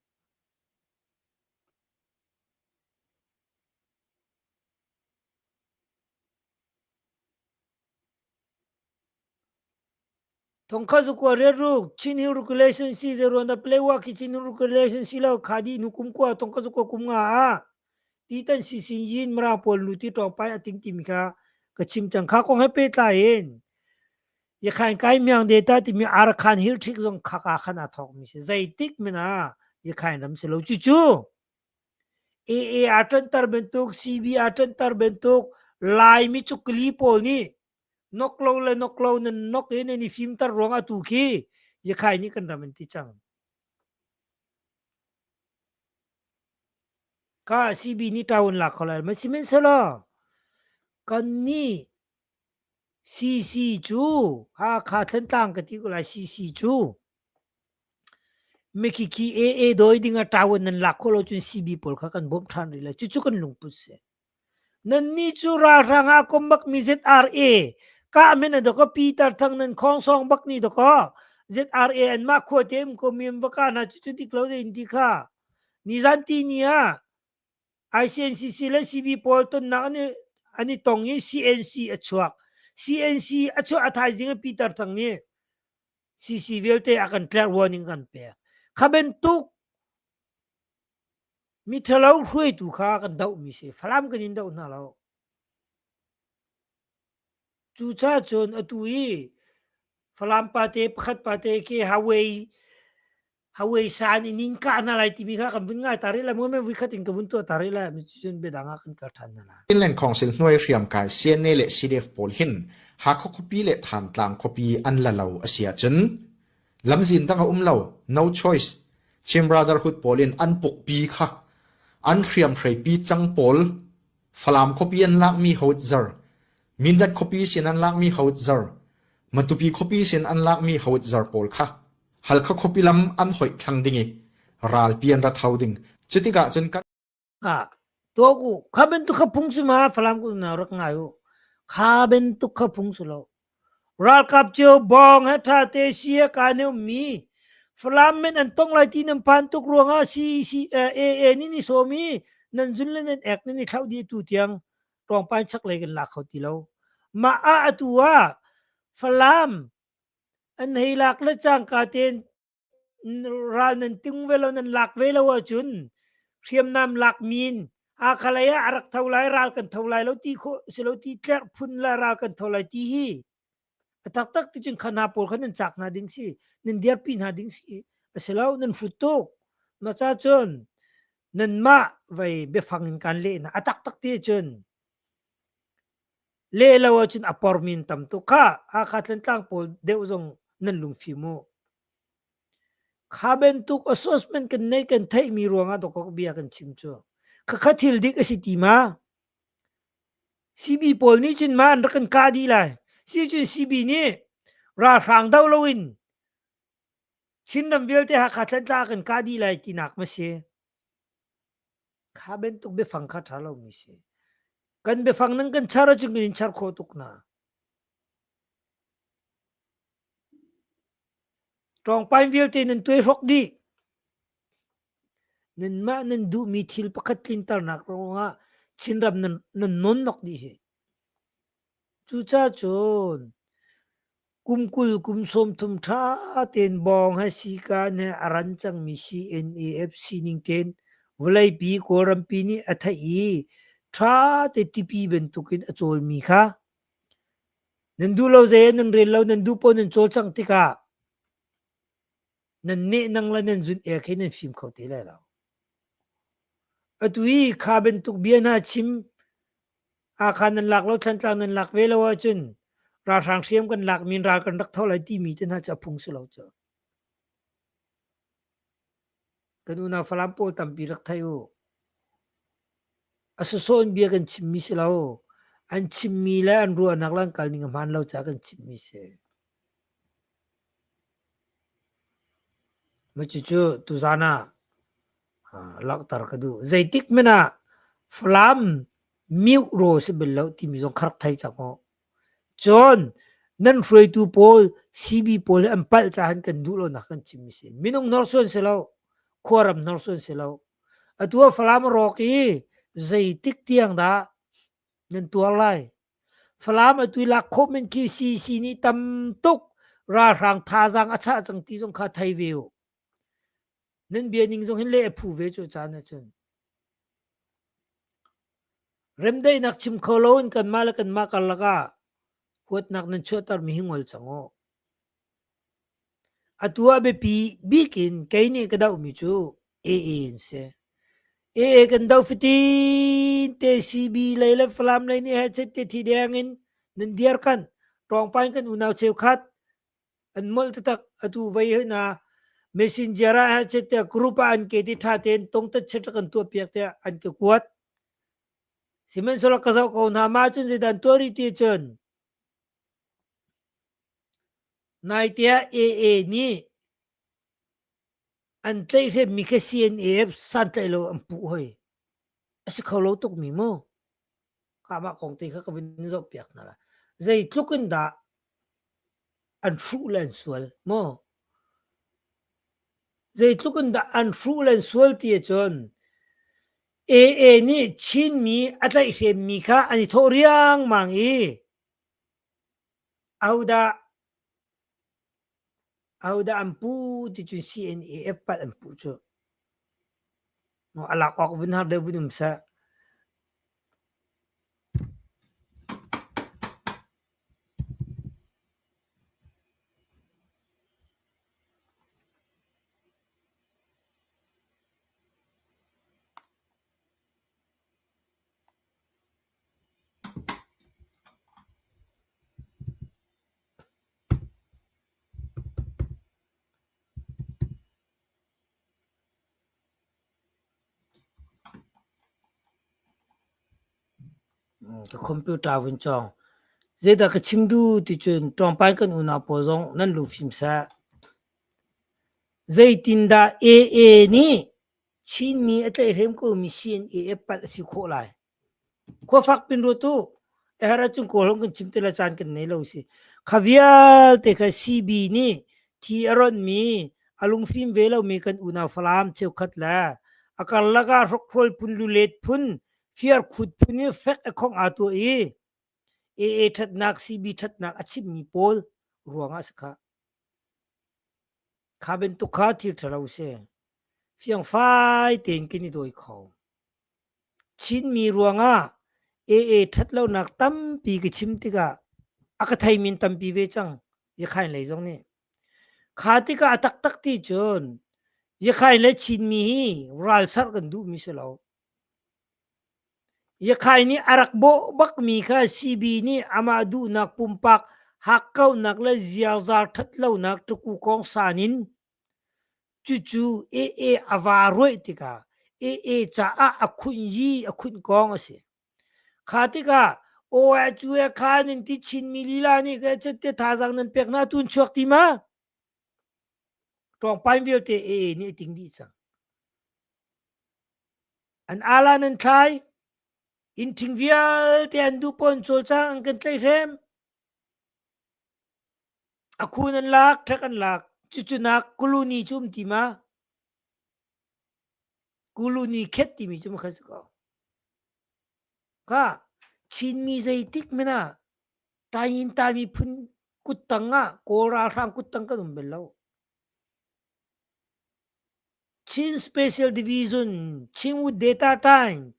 Thongkhat zakua riatruk Chin Hill Regulation si zeruan dah Palewa khi Chin Hill Regulation si lo khadi nu kum kua thongkhat zakua kum nga ah titan si sin yin Mirang pawl lu ti tawng pai a ting timi kha ka chim cang kha kong he pehtlai in Yakhain kai miang data timi Arakhan Hill Trick zong khaka khan a thawk mi si zeitik mina Yakhain ram si lo cu cu AA aa ṭanter bantuk CB aa ṭanter bantuk Laimi cukli pawl nih nok lo le nok lo nan nok i nan i fimter ruang atu khi Yakhai nih kan ram an ti cang. Ka CB nih ṭaun lak kho lai ma sihmanhsehlaw kan nih CC cu Hakha Thantlang ka ti ko lai CC cu Mikhikhi AA dawi ding ah ṭawan nan lak khawh lo cun CB pawl kha kan bawmh ṭhan rih lai. Cucu kan lungput si. Nannih cu ralhrang ah kom bakmi ZRA kah men a dawkaw Peter Thang nan khawngsawng bak ni dawkaw ZRA anmah khua te um ko mi an va kah hna cucu dik lo de in ti kha. Nizan ti ni ah ICNCC le CB pawl tonnak an i, an i tong i CNC a chuak. CNC a chuah a thaizing ah Peter Thang nih CC vialte a kan tlerh warning kan pek. Kha bantuk. Mithalo hruaitu kha kan dohmi si. Falam kan in doh hna lo. Cucaah cun atu i Falam pate pakhat pate ke Hawaii Hawaii san in in kah hna lai timi kha kan vun ngai ta rih lai maw men vuikhat in ka vun tuah ta rih lai mi cun biadang ah kan kal ṭhan hna lai. Chinland Council hnuai hriamkai CNA le CDF pawl hin Hakha khuapi le Thantlang khuapi an la lo a si ahcun lamzin dang a um lo, no choice. Chin Brotherhood pawl in an pukpi kha an hriamhreipi cang pawl Falam khuapi an lakmi howitzer, Mindat khuapi sin an lakmi howitzer, Matupi khuapi sin an lakmi howitzer pawl kha Halkha khuapi lam an hoih thlang ding i ralpi an ra tho ding. Cutikah cun kan Ah, tuak u. Kha bantuk kha phung si ma Falam ku na rak ngai u. Kha bantuk kha phung si lo. Ralkap cio bawng he tha te si he ka ne ummi Falam men an tong lai ti nan phan tuk ruangah C C A A ni ni sawm i nan zun le nan ek nan i thlauh dih tu tiang ṭawngpai chak lei kan lak kho ti lo. Mah ah atu ah Falam an hei lak le cangka tein ral nan ting ve lo nan lak ve lo ahcun hriamnam lak min Hakha lei ah a rak tho lai ral kan tho lai lo ti khawh si lo ti tlerh phun le ral kan tho lai ti hi a taktak ti cun khana pawl kha nan cak hna ding si nan dirpi hna ding si a si lo nan hrut tuk ma ca cun nanmah vei biafang in kan leh na a taktak ti cun leh lo ahcun a pormi an tam tuk kha Hakha Thantlang pawl deuh zong nan lungfim u Kha bantuk assessment kan neih kan theihmi ruangah dawkawk bia kan chim cu. Khakha thil dik a si ti ma? CB pawl nih cun ma an rak kan kah dih lai. Si cun CB nih ralhrang do loin Chinram vialte Hakha Thantlang kan kah dih lai tinak ma si? Kha bantuk biafang kha ṭha lomi si. Kan biafang nan kan char ahcun kan in char khawh tuk hna. Ṭawngpain vialte nan tuaihrok dih. Nanmah nan duhmi thil pakhat tlinternak ruangah Chinram nan, nan nonnok dih hi. Cucaah cun kum 20 kum 30 ṭha tein bawng he sikaan he a ran cangmi CNAF sining tein vawleipi Kawlrampi nih a theih i ṭha te tipi bantukin a cawlmi kha Nan duh lo zei nan rel lo nan duh paoh nan cawlcangh tikah nan nehnang le nan zun ek hi nan fim kho te lai lo. Atu i kha bantuk bia hna chim Hakha nan lak lo Thantlang nan lak ve lo ahcun ralhrang hriam kan lak min ral kan rak tho lai timi te hna cu a phung si lo cu. Kan unau Falam pawl tampi rak thei u. A sawsawh in bia kan chimmi si lo. An chimmi le an ruahnak le an kalning a hmaan lo caah kan chimmi si. Mah cucu tuzaan ah langhter ka duh. Zeitik hmanh ah Falam mute ro si bal lo timi zong kha rak thei cang u. Cun nan hruaitu pawl CB pawl hi an palh caah kan duh lonak kan chimmi si. Minung hnorsuan si lo, khuaram hnorsuan si lo. Atu ah Falam a rawk i zeitik tiang dah nan tuar lai? Falam atu i lak khawh men khi CC nih tam tuk ralhrang thazaang a chah cang ti zong kha thei ve u. Nan bia ning zong hin le a phu ve cu caan ahcun. Remdaihnak chim kho loin kanmah le kanmah karlak ah huatnak nan chuahtermi hi ngol cang u. Atu ah biapi bik in kei nih ka dohmi cu AA an si. AA kan doh fatin te CB lei le Falam lei nih hechet te thi deng in nan diarkanh. Ṭawngpa in kan unau cheukhat an molh taktak. Atu vei hna messenger ah hechet te group ah an ke ti ṭha tein tongtat chet kan tuah piak tiah an ka kuat. Sihmanhsehlaw ka zoh ko hna mah cun zeidah an tuah rih ti cun Naite ah AA nih an tlaihhremmi kha CNAF santlaih lo an puh hoi. A si kho lo tukmi mu. Ka mah kong te kha ka vun zoh piak hna lai. Zeitluk in dah an hruh le an sual mu. Zeitluk in dah an hruh le an sual ti ahcun AA nih Chinmi a tlaihhremmi kha an i thawh riangmang i Ahodah ahodah an pu ti cun CNAF palh an puh cu. A lak awk vun har deuh vun um seh. Ka computer vun cawng. Zeidah ka chim duh ti cun tlawmpal kan unau pawl zong nan lungfim seh. Zeitindah AA nih Chinmi a tlaihhrem komi CNA palh a si khawh lai? Khua fak pin ruat u. A herh ahcun Kawlholh kan chim te lai caan kan nei lo si. Kha vialte kha CB nih thi a ronhmi, a lungfim ve lomi kan unau Falam cheukhat le a karlak ah hrokhrawl phun lulet phun, fiarkhut phun i fek a khong aa tuah i AA ṭhatnak, CB ṭhatnak a chimmi pawl ruangah a si khah. Kha bantuk kha thil ṭhalo si. Fiangfai tein kan i dawi kho. Chinmi ruangah AA ṭhatlonak tampi ka chim tikah a ka theimi an tampi ve cang. Yakhain lei zong nih. Kha tikah a taktak ti cun Yakhain le Chinmi hi ralsarh kan duhmi si lo. Yakhain nih a rak bawh bakmi kha CB nih amah duhnak pumpak hakkauhnak le ziarzaar ṭhatlonak ṭuku kong san in Cucu AA a vaa ruaih tikah AA caah a khunh yi a khunh kong a si. Kha tikah aw cu e kha nan ti Chinmi lila nih ka te thazaang nan pek hna tun chuak ti ma? Ṭawngpain vialte AA nih a ting dih cang. An ala nan thlai, inn ṭhing vialte an duh pawn cawlcang an kan tlaihhrem. A khun an lak, ṭhek an lak. Cucu nak Kuluni cu um ti ma? Kuluni khet timi cu makha si ko. Ka Chinmi zeitik hmanh ah Tayin Tai miphun kuttang ah Kawl ralhrang kuttang kan um bel lo. Chin Special Division, Chinwood Data Time,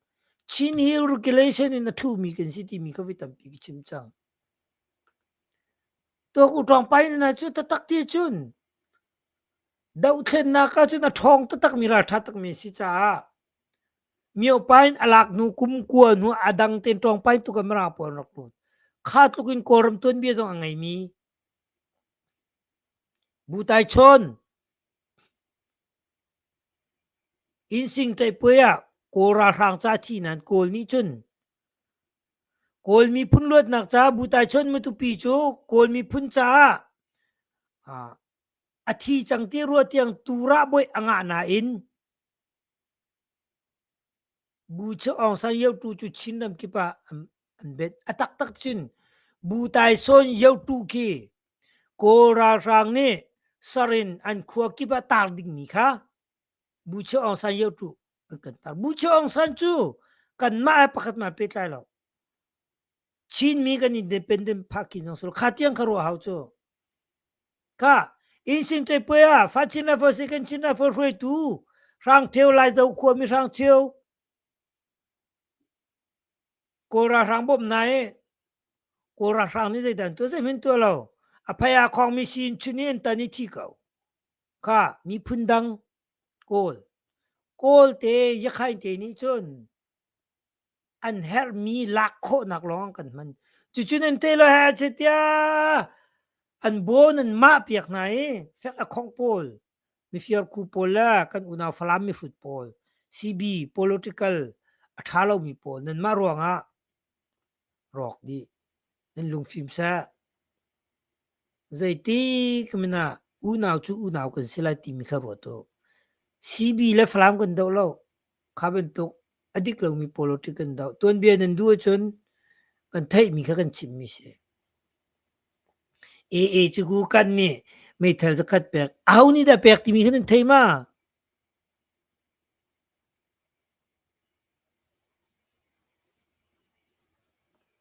Chin Hill Regulation in a ṭhumi kan si timi kha voi tampi ka chim cang. Tuak u ṭawng pai na cu taktak ti cun dohthlennak ah cun a ṭhawng taktak mi ralṭha takmi a si caah miopa in a lak hnu kum kua hnu a dang tein ṭawng pai tuk ah Mirang pawl an rak lut. Kha tluk in Kawlram tuanbia zong a ngeimi Butai chawn Innsing tlaihpuai ah Kawl ralhrang ca thi nain Kawl nih cun Kawl miphun luatnak caah Butaichawn Matupi cu Kawl miphun caah a thi cang ti rua tiang turah bawi a ngah nain Bu Cheu Aung San Yotu cu Chin ram kip ah an bet. A taktak cun Bu Tai Sawn Yotu khi Kawl ralhrang nih sar in an khua kip ah tar dingmi kha Bu Cheu Aung San Yotu an kan tar. Bu Cheu Aung San cu kanmah he pakhat mah pehtlai lo. Chinmi kan independent phah khin zong si lo. Kha tiang kha ruah hau cu. Ka Innsing Ṭepuai ah Fa Chin Rifle Second Chin Rifle hruaitu Hrangṭheu Laizo khuami Hrangṭheu Kawl ralhrang bawmhnak i Kawl ralhrang nih zeidah an tuah zeihmanh tuah lo. A phei aa khawngmi siin chun i an tan i thi ko. Kha miphun dang Kawl Kawl te Yakhain te nih cun an herhmi lak khawhnak lawng kan hman. Cucu nan te lo he che tiah an bawn an mah piak hna i fek a khongh pawl mifir khu pawl le kan unau Falam mihrut pawl CB political a ṭha lomi pawl nanmah ruangah rawk dih nan lungfim seh zeitik min ah unau cu unau kan si lai timi kha ruat u CB le Falam kan doh lo kha bantuk a dik lomi politic kan doh tuanbia nan duh ahcun kan theihmi kha kan chimmi si AA cu ku kan nih meithal zakhat pek aho nih dah pek timi kha nan thei ma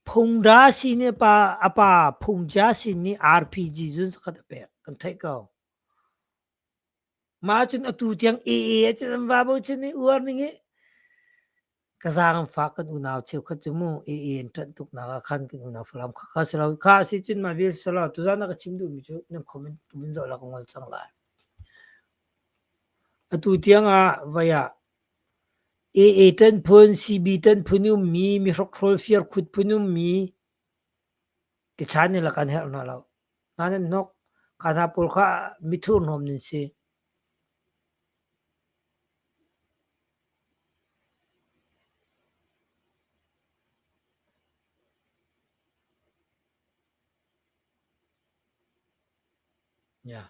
Phungda sin i pa a pa Phungja sin nih RPG zun zakhat a pek kan theih ko. Mah cun atu tiang AA a cun an va bochan i uar ning i. Ka zaang an fak kan unau cheukhat cu mu AA an ṭanh tuknak ah khan kan unau Falam kha kha si lo kha a si cun mah vial si lo tuzaan ah ka chim duhmi cu nan comment ka vun zoh la ka ngol cang lai. Atu tiang ah vai ah AA ṭanh phun, CB ṭanh phun ummi, mi hrokhrol firkhut phun ummi Tichan in la kan herh hna lo. Hna nan hnok. Kha hna pawl kha mithurhnawm nan si. Yeah.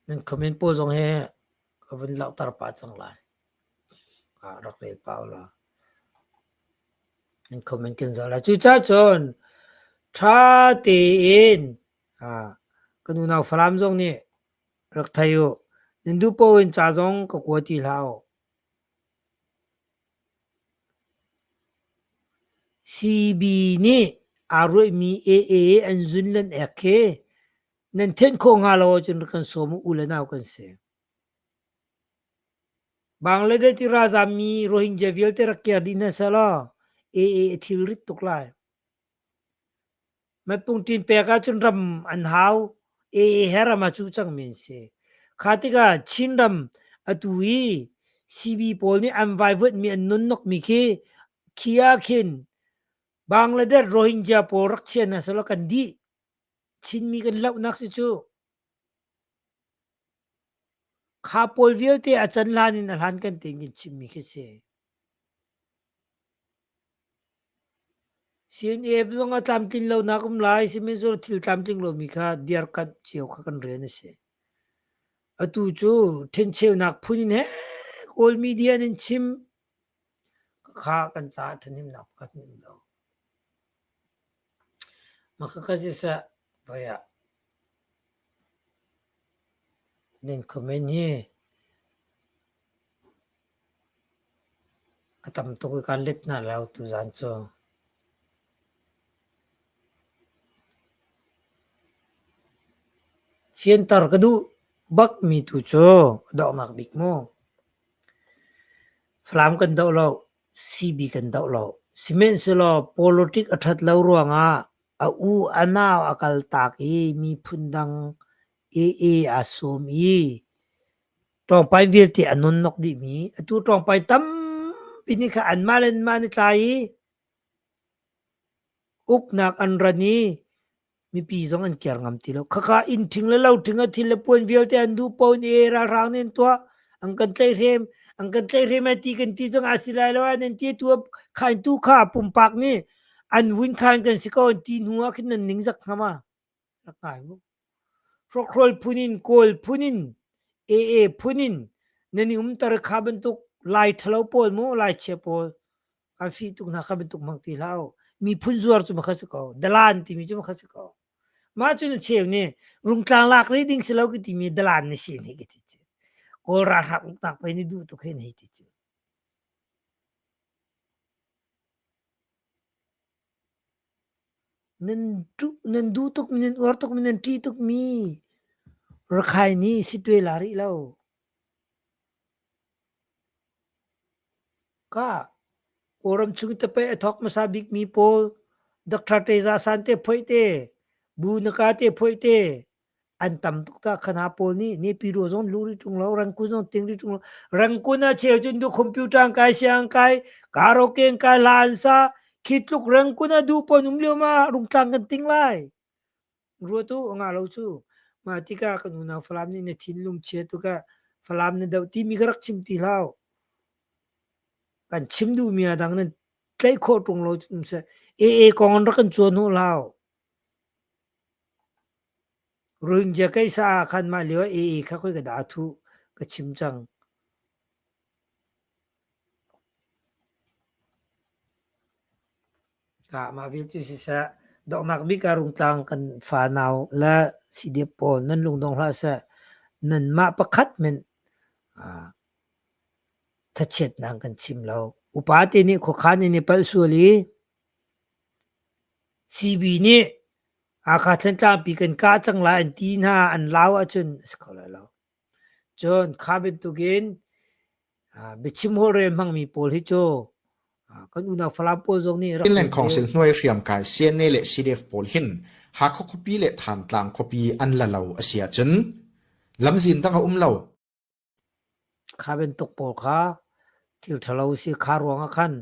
Nan comment pawl zong hi ka vun langhter pah cang lai. Ah, rak rel pah ulaw. Nan comment kan zoh lai. Cucaah cun ṭha tein ah, kan unau Falam zong nih rak thei u. Nan duh paoh in ca zong ka kua ti hlah u. CB nih aa ruaihmi AA an zun le an ek khi nan thenh khawh hnga lo ahcun rak kan sawm u, u le nau kan si. Bangladesh i ralzammi Rohingya vialte rak kir dih hna sehlaw AA a thilrit tuk lai. Matpungṭin pek ahcun ram an hau. AA he ram a cuh cangmi an si. Kha tikah Chinram atu i CB pawl nih an vaivuanhmi an nunnokmi khi khi ah khin Bangladesh Rohingya pawl rak chia hna sehlaw kan dih. Chinmi kan lohnak si cu. Kha pawl vialte a can hlan in a hlan kan tein kan chimmi khi si. CNF zong a tlamtlin lonak um lai, sihmanhsehlaw thil tlamtling lomi kha dirkanh cio kha kan rian a si. Atu cu ṭhencheunak phun in he Kawl media in chim kha kan caah ṭhahnemnak pakhat an um lo. Mah khakha siseh, voi ah Nan comment hi a tam tuk i kaan let hna lo tuzaan cu. Fianter ka duh bakmi tu cu a donghnak bik mu. Falam kan doh lo, CB kan doh lo. Sihmanhsehlaw politic a ṭhat lo ruangah A u a nau a kaltak i miphun dang AA aa sawm i ṭawngpai vialte a nonnok dihmi atu ṭawngpai tampi nih kha anmah le anmah an i tlai i uknak an ran i mipi zong an kiar ngam ti lo. Khakha inn ṭhing le lo ṭhing a thil le puan vialte an duh paoh in ee ralhrang nih an tuah an kan tlaihhrem an kan tlaihhrem ai ti kan ti zong a si lai lo an ti tu khain tu kha pumpak nih An vun khan kan si ko an ti hnu ah khin nan ningzak hnga ma? Rak ngai u. Hrawkhrol phun in, Kawl phun in, AA phun in nan i umter kha bantuk Lai ṭhalo pawl mu, Lai chia pawl an fih tuk hna kha bantuk hmang ti hlah u. Miphun zuar cu makha si ko. Dalan timi cu makha si ko. Mah cu na cheu nih rungtlang lak rih ding si lo ka timi dalan na si ne ka ti cu. Kawl ralhrang uknak pei ni duh tuk he na hei ti cu. Nan duh tukmi, nan uar tukmi, nan ṭih tukmi Rakhine nih si la rih lo. Ka Kawlram chung i tapeh a thawk hmasa bikmi pawl Dr. Teza San te phoih te, Bu Naka te phoih te, an tam tuk ta khana pawl nih Naypyidaw zong lu rih ṭung lo Rangoon zong ting rih ṭung lo Rangoon ah cheu cun du computer an kai siang kai karaoke an kai hla an sa khi tluk Rangoon ah duh pon um lio ma rungtlang kan ting lai ruat u nga lo cu ma tikah kan unau Falam nih na thinlung chia tukah Falam na doh timi ka rak chim ti hlah kan chim duhmi a dang nan tlaih khawh ṭung lo cun seh AA kong an rak kan cuan hnu hlah Rohingya kaisa ah khan mah lio ah AA kha khoi ka dah a thuh ka chim cang. Ka mah vial cu siseh donghnak bik ah Rungtlang kan fanau le CDF pawl nan lungdong hlah seh nanmah pakhat hmanh thachiatnak kan chim lo. Upa te nih khuakhan in i palh sual i CB nih Hakha Thlantlangpi kan kah cang lai an ti hna an lau ahcun a si kho lai lo. Cun kha bantukin Biachim holhrel hmangmi pawl hi cu kan unau Falam pawl zong nih rak Chinland Council hnuai hriamkai CNA le CDF pawl hin Hakha khuapi le Thantlang khuapi an la lo a si ahcun lamzin dang a um lo. Kha bantuk pawl kha thil ṭhalo si kha ruangah khan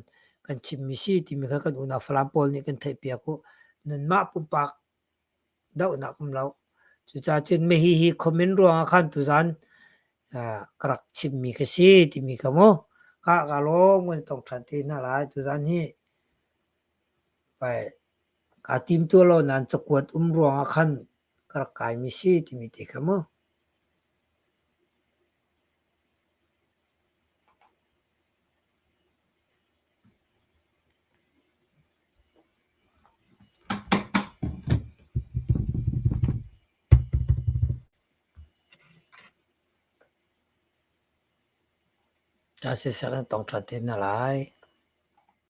kan chimmi si timi kha kan unau Falam pawl nih kan theihpiak u. Nanmah pumpak dohnak um lo. Cucaah cun hihi hi comment ruangah khan tuzan ka rak chimmi ka si timi kha mu ka ka lawm kan tong ṭhan te hna lai. Tuzan hi kaa tim tuah lo nain cakuat um ruangah khan ka rak kaimi si timi te kha mu. Siseh kan tong ṭhan te hna lai.